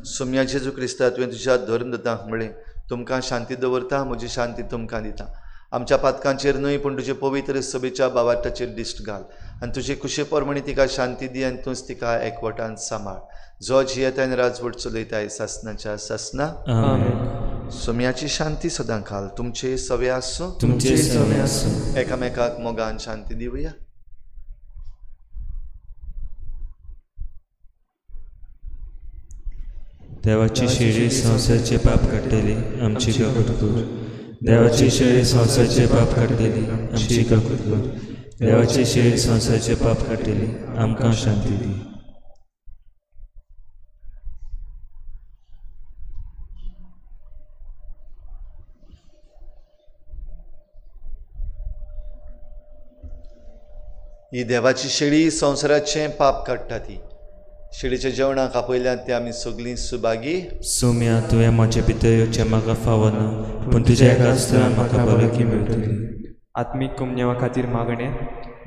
सोम्या जेजू क्रिस्ता, तुवें तुज्या धर्मदूतांक म्हळें, तुमकां शांती दवरता, म्हजी शांती तुमकां दिता। आमच्या पातकांचेर न्हय पूण तुजे पवित्र सभेच्या बावाटाचेर दिश्ट घाल आनी तुजे कुशे प्रमाणे तिका शांती दी आनी तूंच तिका एकवटान सांबाळ, जो जियेता आनी राजवट चलयताय सासनाच्या सासना। सोम्याची शांती सदां खाल तुमचे सवे आसूं, तुमचे सवे आसूं। एकामेकाक मोगान शांती दिवया। देवाची शेळी संवसाराचे पाप काडटली, आमची काकूत कर। देवाची शेळी संवसाराचे पाप काडटली, आमची काकूत कर। देवाची शेळी संवसाराचे पाप काडटली, आमकां शांती दी। ही देवाची शेळी संवसाराचें पाप काडटा. ती शेळीच्या जेवणाक आपयल्यात ते आमी सगळीं सुभागी. सोम्या, तुवें म्हजे भितर येवचें म्हाका फावना, पूण तुज्या एकाच उतरान म्हाका बरकी मेळटली. आत्मीक कुमन्यावा खातीर मागणें.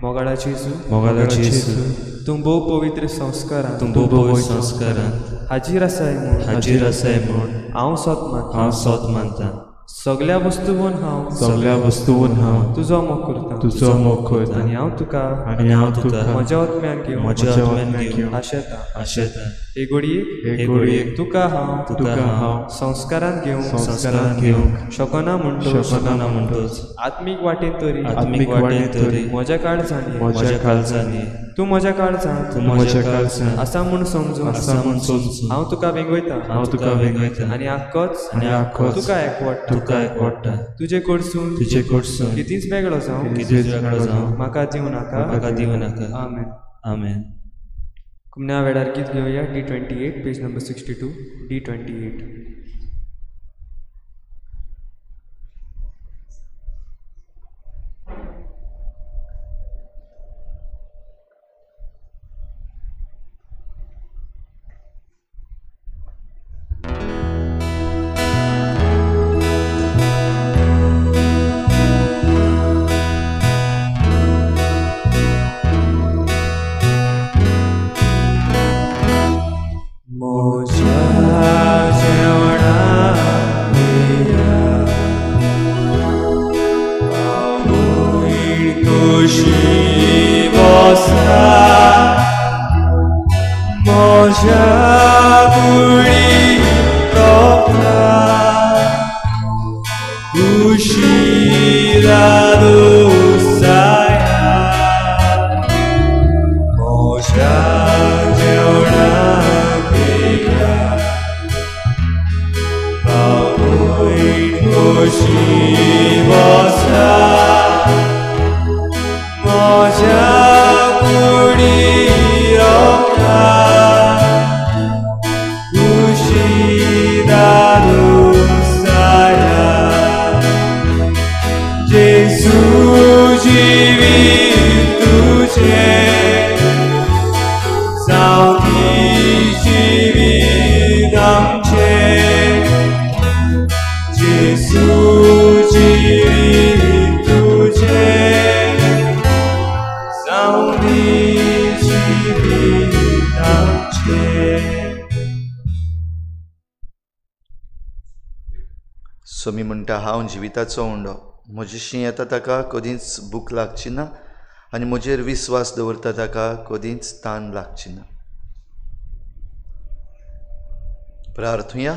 मोगाळाची जेजू, मोगाळाची जेजू, तूं भोव पवित्र संस्कारान, तूं भोव पवित्र संस्कारान हाजीर आसाय म्हूण, हाजीर आसाय म्हूण हांव सोत मानता, हांव सोत मानता. सगल्या वस्तून हांव, सगल्या वस्तून हांव तुजो मोग करता, तुजो मोग करता. आनी हांव तुका, आनी हांव तुका म्हज्या आत्म्यान घेवन, म्हज्या आत्म्यान घेवन आशेता, आशेता. हे घडयेक, हे घडयेक तुका हांव, तुका हांव संस्कारान घेवंक, संस्कारान घेवंक शकना म्हणटोच, शकना म्हणटोच आत्मीक वाटेन तरी, आत्मीक वाटेन तरी म्हज्या काळजांनी, म्हज्या काळजांनी तूं म्हज्या काळजांत, तूं म्हज्या काळजांत आसा म्हूण समजून, आसा म्हूण समजून हांव तुका वेंगयता, हांव तुका वेंगयता. आनी आक्कोच, आनी आक्कोच तुका एकवटा, तुका एकवटा. तुजे कडसून, तुजे कडसून कितेंच वेगळो जावं, कितेंच वेगळो जावं म्हाका दिवं नाका, म्हाका दिवं नाका. आमेन. आमेन. कुमन्या वेळार गीत घेवया. D28 page number 62. D28. Swami म्हणटा, हांव जिविताचो उंडो, म्हजेशी येता ताका कदींच भूक लागची ना आनी म्हजेर विस्वास दवरता ताका कदींच तान लागची ना. प्रार्थुया.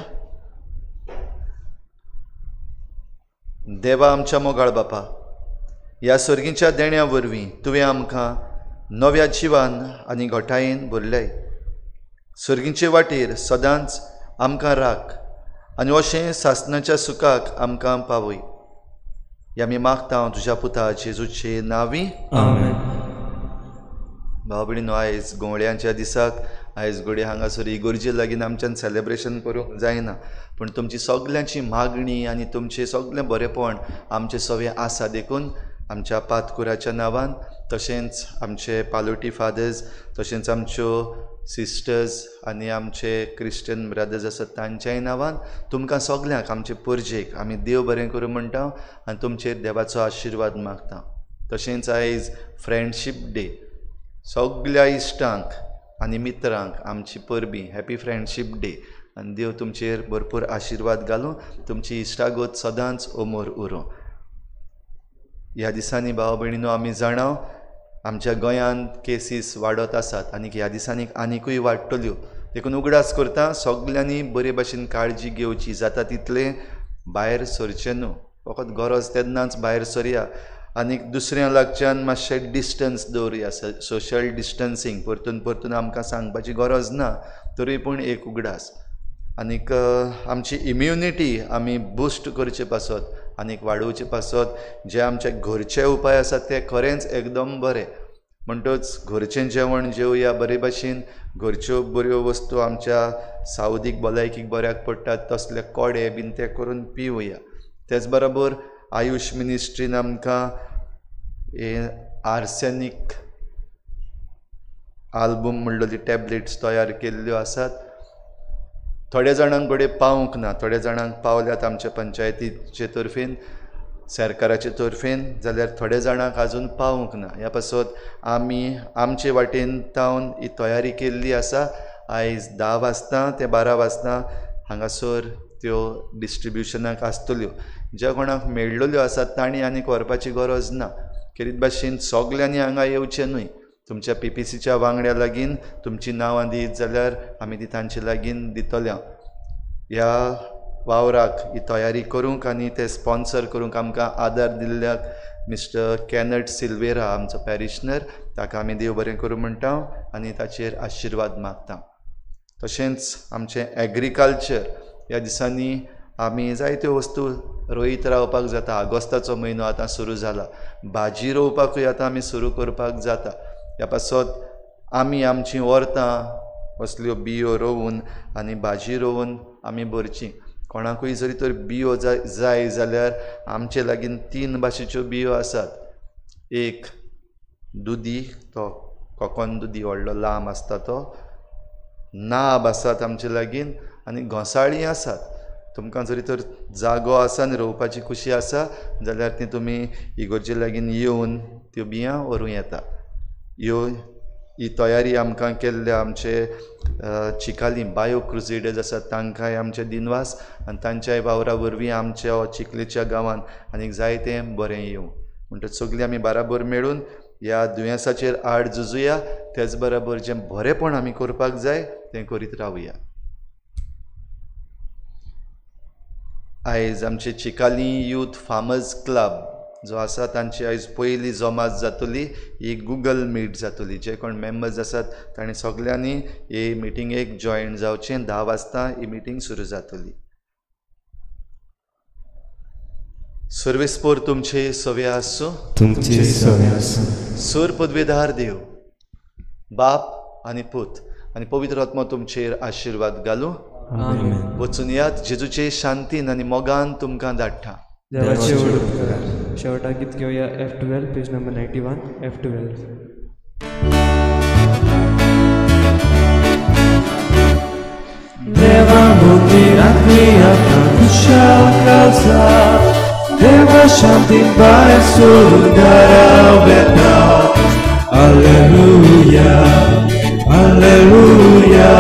देवा आमच्या मोगाळ बापा, ह्या सर्गीच्या देण्या वरवीं तुवें आमकां नव्या जिवान आनी घटायेन भरल्याय. सर्गीचे वाटेर सदांच आमकां राख आनी अशें सासणाच्या सुखाक आमकां पावय. ह्या आमी मागता हांव तुज्या पुता जेजूचे नांवी. आमेन. भाव भयणीनो, आयज गोंवळ्यांच्या दिसाक आयज घडये हांगासर इगर्जे लागीं आमच्यान सेलेब्रेशन करूंक जायना, पूण तुमची सगल्यांची मागणी आनी तुमचें सगळें बरेंपण आमचें सगळें आसा, देखून आमच्या पातकुराच्या नांवान, तशेंच आमचे पालोटी फादर्स, तशेंच आमच्यो सिस्टर्स आनी आमचे क्रिश्चन ब्रदर्स आसात तांच्याय नांवान तुमकां सगल्यांक आमचे परजेक आमी देव बरें करूं म्हणटा आनी तुमचेर देवाचो आशिर्वाद मागता. तशेंच आयज फ्रेंडशीप डे, सगल्या इश्टांक आनी मित्रांक आमची परबीं, हॅपी फ्रेंडशीप डे. आनी देव तुमचेर भरपूर आशिर्वाद घालूं, तुमची इश्टागत सदांच अमर उरूं. ह्या दिसांनी भाव भयणीनो आमी जाणाव आमच्या गोंयांत केसीस वाडत आसात आनी ह्या दिसांनी आनिकूय वाडटल्यो, देखून उगडास करता सगल्यांनी बरे भाशेन काळजी घेवची, जाता तितलें भायर सरचें न्हू, फकत गरज तेन्नाच भायर सरया आनी दुसऱ्या लागच्यान मातशें डिस्टन्स दवरुया, सोशल डिस्टन्सींग परतून परतून आमकां सांगपाची गरज ना, तरी पूण एक उगडास. आनीक आमची इम्युनिटी आमी बुस्ट करचे पासत आनीक वाडोवचे पासत जे आमचे घरचे उपाय आसात ते खरेंच एकदम बरे. म्हणटच घरचें जेवण जेवया बरे भाशेन, घरच्यो बऱ्यो वस्तू आमच्या सावदीक भलायकीक बऱ्याक पडटात तसले कोडे बीन ते करून पिवया. तेच बरोबर आयुश मिनिस्ट्रीन आमकां हें आर्सेनीक आल्बम म्हणलेली टॅबलेट्स तयार केल्ल्यो आसात. थोड्या जाणांक घडये पावूंक ना, थोड्या जाणांक पावल्यात आमच्या पंचायतीचे तर्फेन, सरकाराचे तर्फेन, जाल्यार थोड्या जाणांक आजून पावूंक ना. ह्या पासत आमी आमचे वाटेन तावन ही तयारी केल्ली आसा. आयज 10 वाजता ते 12 वाजता हांगासर त्यो डिस्ट्रिब्युशनाक आसतल्यो. ज्या कोणाक मेळ्ळ्यो आसात तांणी आनीक व्हरपाची गरज ना. खेरीत भाशेन सगल्यांनी हांगा येवचें न्हय. तुमच्या पीपीसीच्या वांगड्या लागीं तुमची नांवां दीत जाल्यार आमी ती तांचे लागीं दितले. ह्या वावराक ही तयारी करूंक आनी ते स्पॉन्सर करूंक आमकां आदार दिल्ल्याक मिस्टर कॅनट सिल्वेरा आमचो पॅरिशनर, ताका आमी देव बरें करूं म्हणटा आनी ताचेर आशिर्वाद मागता. तशेंच आमचें एग्रीकल्चर ह्या दिसांनी आमी जायत्यो वस्तू रोयत रावपाक जाता. आगोस्ताचो म्हयनो आतां सुरू जाला, भाजी रोवपाकूय आतां आमी सुरू करपाक जाता. ह्या पासत आमी आमचीं वर्तां असल्यो बियो रोवन आनी भाजी रोवन आमी भरची. कोणाकूय जरी तर बियो जाय जाल्यार आमचे लागीं 3 भाशेच्यो बियो आसात. एक दुदी, तो कोकोन दुदी व्हडलो लांब आसता तो, नाब आसात आमचे लागीं आनी घोसाळीं आसात. तुमकां जरी तर जागो आसा आनी रोवपाची खुशी आसा जाल्यार ती तुमी इगोर्जे लागीं येवन त्यो बियां व्हरूं येता. ह्यो ही तयारी आमकां केल्ल्या आमचे चिकाली बायो क्रुजेडर्स आसात तांकांय आमचे दिनवास आनी तांच्याय वावरा वरवीं आमच्या चिखलेच्या गांवांत आनीक जायतें बरें येवं. म्हणटच सगळीं आमी बाराबर मेळून ह्या दुयेंसाचेर आड झुजुया, तेच बराबर जें बरेंपण आमी करपाक जाय तें करीत रावया. आयज आमचे चिकाली यूथ फार्मर्स क्लब जो आसा तांची आयज पयली जमात जातली, ही गुगल मीट जातली. जे कोण मेंबर्स आसात तांणी सगल्यांनी हे मिटिंगेक जॉयन जावचें. 10 वाजता ही मिटींग सुरू जातली. सर्वेस्पोर तुमचे सवे आसूं, तुमचे सवे आसूं. सूर पदवेदार देव बाप आनी पूत आनी पवित्र आत्मो तुमचेर आशिर्वाद घालूं. वचून यात जेजूचे शांतीन आनी मोगान तुमकां धाडटा. देवाचे व्हड उपकार. शेवटाक गीत घेवया F12 page number 91 F12. देवा मंदिरांतली आतां खुशाल काजा, देवा शांतीन भायर सोडून घरा वेता. Hallelujah, hallelujah,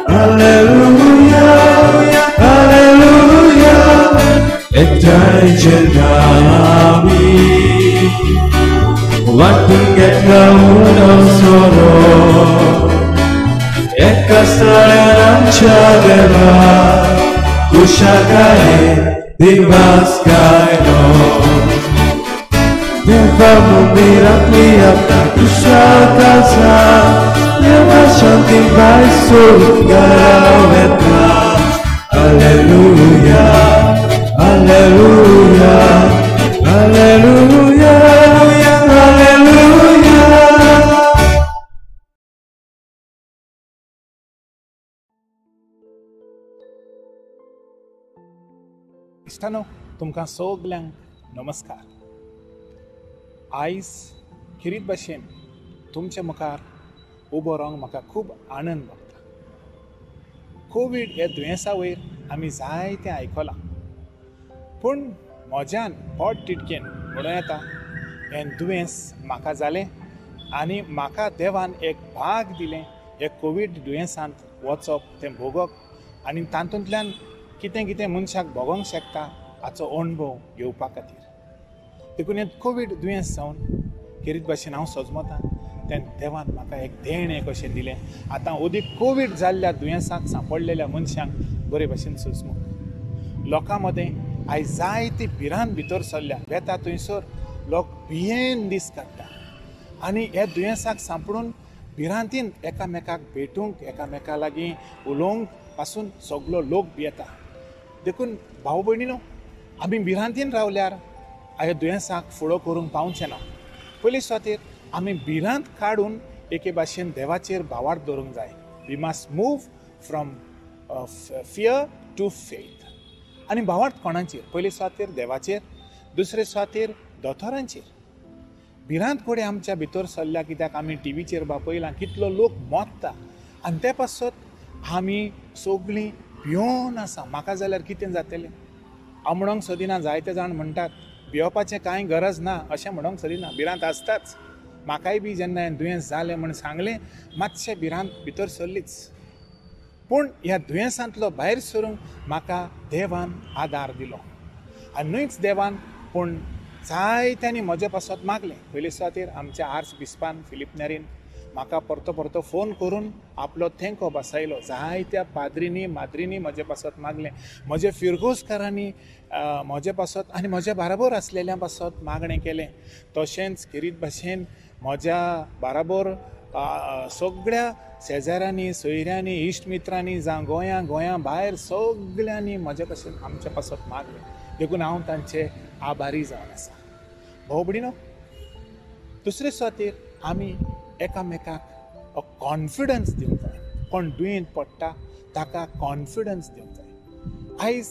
hallelujah, hallelujah. एकठांय जेन्ना आमी वांटून घेतला उणो सोरो, एका स्थळार आमच्या देवा खुशालकायेन दिवस गायलो. देवा मंदिरांतली आतां खुशाल काजा, देवा शांतीन भायर सोडून घरा वेता. Hallelujah, hallelujah, hallelujah, hallelujah. इश्टानो, तुमकां सगल्यांक नमस्कार. आयज खेरीत भाशेन तुमच्या मुखार उबो रावंक म्हाका खूब आनंद भोगता. कोवीड ह्या दुयेंसा वयर आमी जायतें आयकलां, पूण म्हज्यान पोट टिटकेन म्हणूं येता हें दुयेंस म्हाका जालें आनी म्हाका देवान एक भाग दिलें हे कोवीड दुयेंसांत वचप, तें भोगप आनी तातूंतल्यान कितें कितें मनशाक भोगोंक शकता हाचो अणभव घेवपा खातीर. देखून हें कोवीड दुयेंस जावन खेरीत भाशेन हांव सजमतां तें देवान म्हाका एक देणें कशें दिलें. आतां अदीक कोवीड जाल्ल्या दुयेंसाक सांपडलेल्या मनशांक बरे भाशेन सोजमूंक. लोकां मदें आयज जायती भिरांत भितर सरल्या. वेता थंयसर लोक भियेन दीस काडटा आनी ह्या दुयेंसाक सांपडून भिरांतीन एकामेकाक भेटूंक, एकामेका लागीं उलोवंक पासून सगलो लोक भियेता. देखून भाव भयणीनो, आमी भिरांतीन रावल्यार ह्या दुयेंसाक फुडो करूंक पावचें ना. पयले सुवातेर आमी भिरांत काडून एके भाशेन देवाचेर भावार्थ दवरूंक जाय. We must move from fear to faith. आनी भावार्थ कोणाचेर? पयले सुवातेर देवाचेर, दुसरे सुवातेर दोतोरांचेर. भिरांत कडेन आमच्या भितर सरल्या, कित्याक आमी टिवीचेर बापयलां कितलो लोक मोत्ता आनी ते पासत आमी सगळीं भियोन आसा. म्हाका जाल्यार कितें जातलें हांव म्हणूंक सोदिना. जायते जाण म्हणटात भियोवपाचें कांय गरज ना अशें म्हणूंक सोदिना, भिरांत आसताच. म्हाकाय बी जेन्ना हें दुयेंस जालें म्हूण सांगलें मातशें भिरांत भितर सरलीच, पूण ह्या दुयेंसांतलो भायर सरूंक म्हाका देवान आदार दिलो. आनी न्हयच देवान पूण जायत्यांनी म्हजे पासत मागलें. पयले सुवातेर आमच्या आर्च बिस्पान फिलीप नेरीन म्हाका परतो परतो फोन करून आपलो तेंको बसयलो. जायत्या पाद्रींनी माद्रींनी म्हजे पासत मागलें, म्हजे फिरगोजकारांनी म्हजे पासत आनी म्हज्या बाराबोर आसलेल्या पासत मागणें केलें. तशेंच खेरीत भाशेन म्हज्या बाराबोर सगळ्या शेजाऱ्यांनी सोयऱ्यांनी इश्ट मित्रांनी जावं गोंया गोंया भायर सगळ्यांनी म्हजे पासून आमच्या पासत मागलें. देखून हांव तांचे आभारी जावन आसा. भाव भयणीनो, दुसरे सुवातेर आमी एकामेकाक कॉन्फिडन्स दिवंक जाय. कोण दुयेंत पडटा ताका कॉन्फिडन्स दिवंक जाय. आयज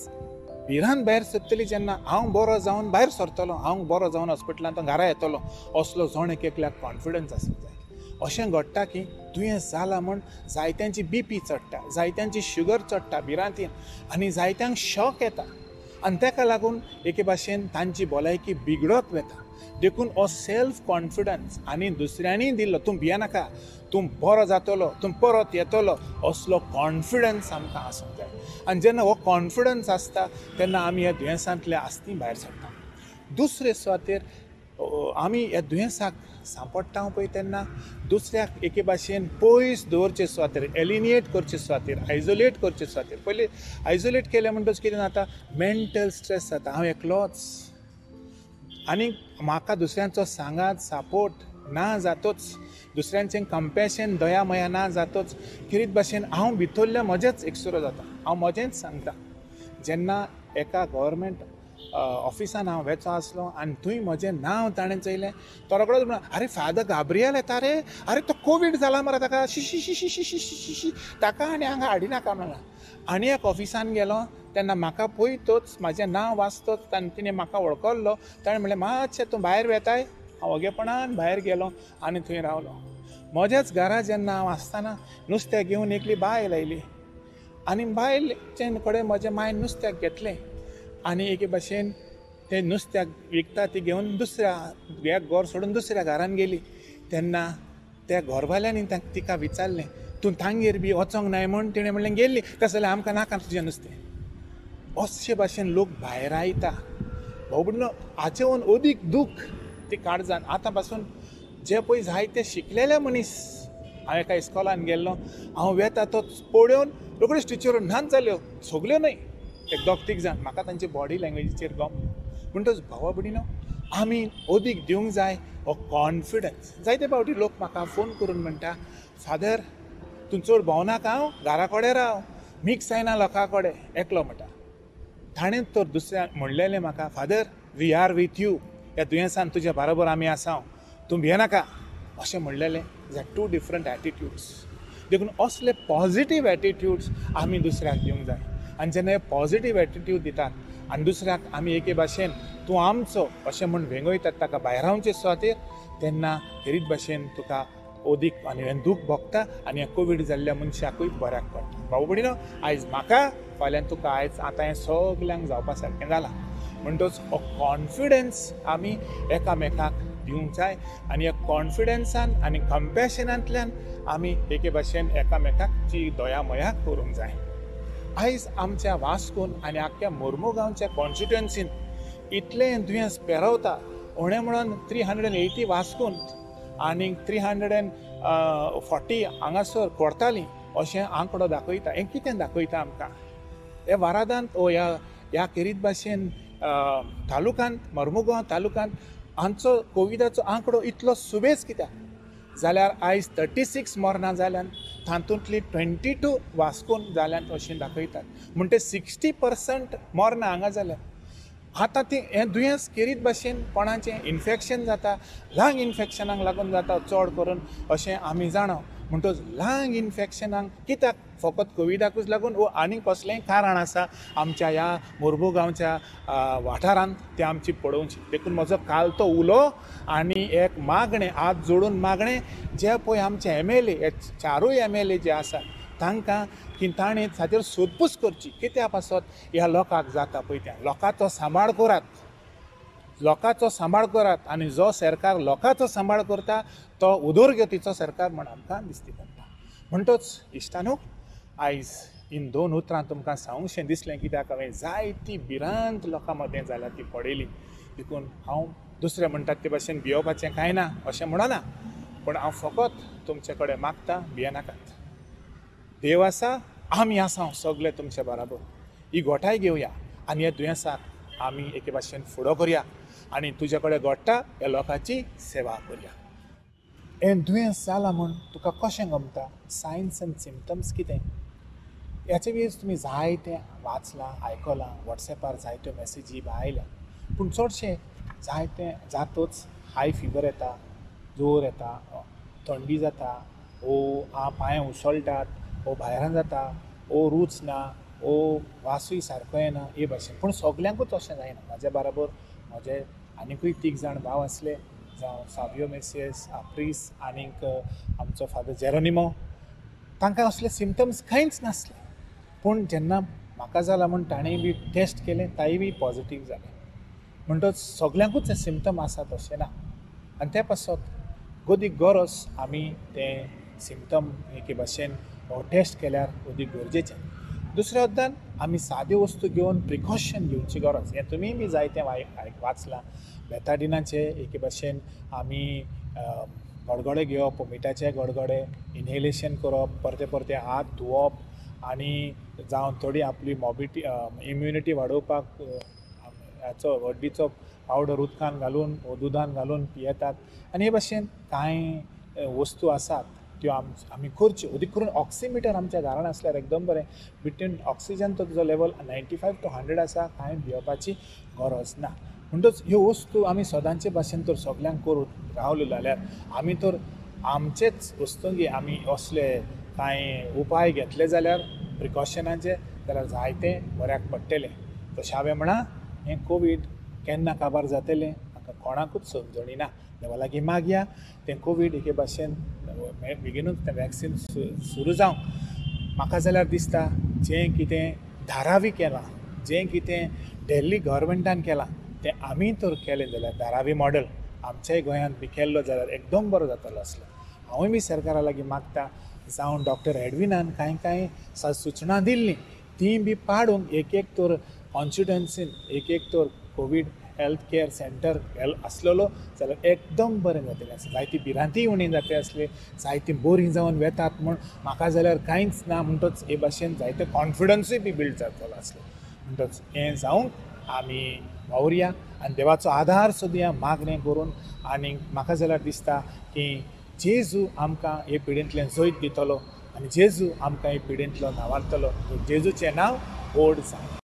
भिरांत भायर सरतली जेन्ना हांव बरो जावन भायर सरतलो, हांव बरो जावन हॉस्पिटलांत घरा येतलो, असलो जण एक एकल्याक कॉन्फिडन्स आसूंक जाय. अशें घडटा की दुयेंस जालां म्हूण जायत्यांची बीपी चडटा, जायत्यांची शुगर चडटा भिरांतीन, आनी जायत्यांक शॉक येता आनी ताका लागून एके भाशेन तांची भलायकी बिगडत वता. देखून हो सेल्फ कॉन्फिडन्स आनी दुसऱ्यांनी दिल्लो तूं भियेनाका, तूं बरो जातलो, तूं परत येतलो, असलो कॉन्फिडन्स आमकां आसूंक जाय. आनी जेन्ना हो कॉन्फिडन्स आसता तेन्ना आमी ह्या दुयेंसांतल्या आस्ती भायर सरता. दुसरे सुवातेर आमी ह्या दुयेंसाक सांपडटा पळय तेन्ना दुसऱ्याक एके भाशेन पयस दवरचे सुवातेर, एलिनिएट करचे सुवातेर, आयजोलेट करचे सुवातेर. पयलीं आयजोलेट केलें म्हणटच कितें जाता, मेंटल स्ट्रेस जाता. हांव एकलोच आनी म्हाका दुसऱ्यांचो सांगात सपोर्ट ना जातोच, दुसऱ्यांचें कंपॅशन दया मया ना जातोच, खेरीत भाशेन हांव भितरल्या म्हजेंच एकसुरो जाता. हांव म्हजेंच सांगता, जेन्ना एका गव्हर्मेंट ऑफिसान हांव वेचो आसलो आनी थंय म्हजें नांव ताणें चोयलें, तो रोखडोच म्हणलो, आरे फादर गाब्रियल येता रे, आरे तो कोवीड जाला मरे ताका, शी शी शी शी शी शी शी शी, ताका आनी हांगा हाडिनाका म्हणला. आनी एक ऑफिसान गेलो तेन्ना म्हाका पळयतोच म्हाजें नांव वाचतोच ताणें तिणें म्हाका वळखल्लो. ताणें म्हणलें मातशें तूं भायर वेताय. हांव वगेपणान भायर गेलो आनी थंय रावलो. म्हज्याच घरा जेन्ना हांव आसतना नुस्तें घेवन एकली बायल आयली आनी बायलचे कडेन म्हज्या मायन नुस्त्याक घेतलें आनी एके भाशेन तें नुस्त्याक विकता ती घेवन दुसऱ्या एक घर सोडून दुसऱ्या घरान गेली. तेन्ना त्या घरवाल्यांनी तिका विचारलें, तूं तांगेर बी वचोंक नाय म्हूण? तिणें म्हणलें गेल्ली, तशें जाल्यार आमकां नाका तुजें नुस्तें. अशे भाशेन लोक भायर आयता. भाव भयणीनो, हाचेहून अदीक दूख ती काळजान आतां पासून जे पळय जायते शिकलेले मनीस, हांव एका इस्कॉलान गेल्लो, हांव वेता तो पळोवन रोखड्योच टिचरो न्हान जाल्यो, सगल्यो न्हय, एक दोग तीग जाण म्हाका तांची बॉडी लँग्वेजीचेर गमलें. म्हणटच भावा भयणीनो, आमी अदीक दिवंक जाय हो कॉन्फिडन्स. जायते फावटी लोक म्हाका फोन करून म्हणटा, फादर तूं चड भोंवनाका, हांव घरा कडेन राव, मिक्स जायना लोकां कडेन, एकलो म्हणटा. ताणें तर दुसऱ्या म्हणलेलें म्हाका, father we are with you, ह्या दुयेंसान तुज्या बरोबर आमी आसा, तूं भियेनाका, अशें म्हणलेलें. Two different attitudes. देखून असले पॉजिटीव एटिट्यूड्स आमी दुसऱ्याक दिवंक जाय. आनी जेन्ना हे पॉजिटीव एटिट्यूड दितात आनी दुसऱ्याक आमी एके भाशेन तूं आमचो अशें म्हूण वेंगयतात ताका भायरावचे सुवातेर, तेन्ना खेरीत भाशेन तुका अदीक आनी हें दूख भोगता आनी हें कोवीड जाल्ल्या मनशाकूय बऱ्याक पडटा. भाव भयणीनो, आयज म्हाका, फाल्यां तुका, आयज आतां हें सगल्यांक जावपा सारकें जालां. म्हणटच हो कॉन्फिडन्स आमी एकामेकाक दिवंक जाय आनी ह्या कॉन्फिडन्सान आनी कंपॅशनांतल्यान आमी एके भाशेन एकामेकाक जी दया मया करूंक जाय. आयज आमच्या वास्कोन आनी आख्ख्या मोर्मुगांवच्या कॉन्स्टिट्युएन्सीन इतलें दुयेंस पेरवता, उणें म्हणून 380 वास्कोन आनी 340 हांगासर कोरतालीं अशें आंकडो दाखयता. हें कितें दाखयता आमकां? हे वारादांत ओ ह्या खेरीत भाशेन तालुकांत, मोर्मुगांव तालुकांत आमचो कोविडाचो आंकडो इतलो सुबेज कित्याक? जाल्यार आयज 36 मरणां जाल्यान, तातूंतली 22 वास्कोन जाल्यान अशें दाखयतात. म्हणटे 60% मरणां हांगा जाल्यात. आतां तें हें दुयेंस केरीत भाशेन कोणाचें इन्फेक्शन जाता, लंग इन्फेक्शनाक लागून जाता चड करून अशें आमी जाणा. म्हणटच लंग इन्फेक्शनाक कित्याक फकत कोविडाकूच लागून वो आनी कसलेंय कारण आसा आमच्या ह्या मोरबू गांवच्या वाठारांत तें आमची पळोवची. देखून म्हजो काल तो उलो आनी एक मागणें, हात जोडून मागणें, जे पळय आमचे एम.एल.ए, हे चारूय एम.एल.ए जे आसा तांकां की ताणें ताचेर सोदपूस करची, कित्या पासत ह्या लोकांक जाता पळय त्या लोकांचो सांबाळ करात, लोकांचो सांबाळ करात. आनी जो सरकार लोकांचो सांबाळ करता तो उदरगतीचो सरकार म्हण आमकां दिसती पडटा. म्हणटच इश्टानू, आयज इन दोन उतरां तुमकां सांगूशें दिसलें कित्याक हांवें जायती भिरांत लोकां मदें जाल्या ती पळयली. देखून हांव दुसरें म्हणटात ते भाशेन भियोवपाचें कांय ना अशें म्हणना, पूण हांव फकत तुमचे कडेन मागता, भियेनाकात. देव आसा, आमी आसा सगळे तुमचे बराबर. ही गोठाय घेवया आनी ह्या दुयेंसाक आमी एके भाशेन फुडो करया आनी तुजे कडेन घडटा ह्या लोकांची सेवा करया. हें दुयेंस जालां म्हूण तुका कशें गमता, सायन्स एंड सिमटम्स कितें ह्याचे वेळेस तुमी जायतें वाचलां, आयकलां, वॉट्सॅपार जायत्यो मॅसेजी बी आयल्या. पूण चडशें जायतें जातच हाय फिवर येता, जोर येता, थंडी जाता, ओ पांय उसळटात, ओ भायरान जाता, ओ रूच ना, ओ वासूय सारको येना, हे भाशेन. पूण सगल्यांकूच अशें जायना. म्हाज्या बराबर म्हजे आनिकूय तीग जाण भाव आसले, जावं सावियो मेसियस, आप्रीस आनीक आमचो फादर जेरोनिमो, तांकां असले सिमटम्स कांयच नासले. पूण जेन्ना म्हाका जाला म्हूण ताणें बी टेस्ट केलें, तांय बी पॉजिटीव जालें. म्हणटच सगल्यांकूच हे सिमटम आसात अशें ना. आनी ते पासत गोदीक गरज आमी तें सिमटम एके भाशेन टेस्ट केल्यार अदीक गरजेचें. दुसऱ्या अद्दान आमी साद्यो वस्तू घेवन प्रिकॉशन घेवची गरज. हें तुमी बी जायतें वाचलां. बेताडिनाचे एके भाशेन आमी गडगडे घेवप, मिठाचे गडगडे, इनहेलेशन करप, परते परते हात धुवप आनी जावं थोडी आपली मोबिटी इम्युनिटी वाडोवपाक हाचो हळदीचो पावडर उदकान घालून वो दुदान घालून पियेतात. आनी हे भाशेन कांय वस्तू आसात त्यो आमी करच्यो. अदीक करून ऑक्सिमिटर आमच्या घरान आसल्यार एकदम बरें. बिटवीन ऑक्सिजन तो तुजो लेवल 95 to 100 आसा, कांय भियोवपाची गरज ना. म्हणटच ह्यो वस्तू आमी सदांचे भाशेन तर सगल्यांक करून रावल्यो जाल्यार आमी तर आमचेच वस्तूंगी आमी असले कांय उपाय घेतले जाल्यार प्रिकॉशनाचे जाल्यार जायते बऱ्याक पडटलें. तशें हांवें म्हणां, हें कोवीड केन्ना काबार जातलें म्हाका कोणाकूच समजणी ना. देवा लागीं मागया तें कोवीड एके भाशेन बेगीनूच तें वॅक्सीन सुरू जावंक. म्हाका जाल्यार दिसता जें कितें धारावी केलां, जें कितें दिल्ली गव्हर्मेंटान केलां तें आमी तर केलें जाल्यार धारावी मॉडल आमच्याय गोंयांत बी केल्लो जाल्यार एकदम बरो जातलो आसलो. हांवूय बी सरकारा लागीं मागता, जावं डॉक्टर एडविनान कांय कांय सुचनां दिल्लीं तीं बी पाडूंक एक एक तर कॉन्स्टिट्युएन्सीन एक एक तर कोवीड हेल्थ केअर सेंटर आसलेलो जाल्यार एकदम बरें जातलें आसलें. जायती भिरांतीय उणी जातली आसली, जायतीं बरीं जावन वेतात म्हूण म्हाका जाल्यार कांयच ना म्हणटच हे भाशेन जायते कॉन्फिडन्सूय बी बिल्ड जातलो आसलो. म्हणटच हें जावंक आमी वावुरया आनी देवाचो आदार सोदया मागणें करून. आनी म्हाका जाल्यार दिसता की जेजू आमकां हे पिडेंतल्यान जैत दितलो आनी जेजू आमकां हे पिडेंतलो नावारतलो. जेजूचें नांव व्हड जावं.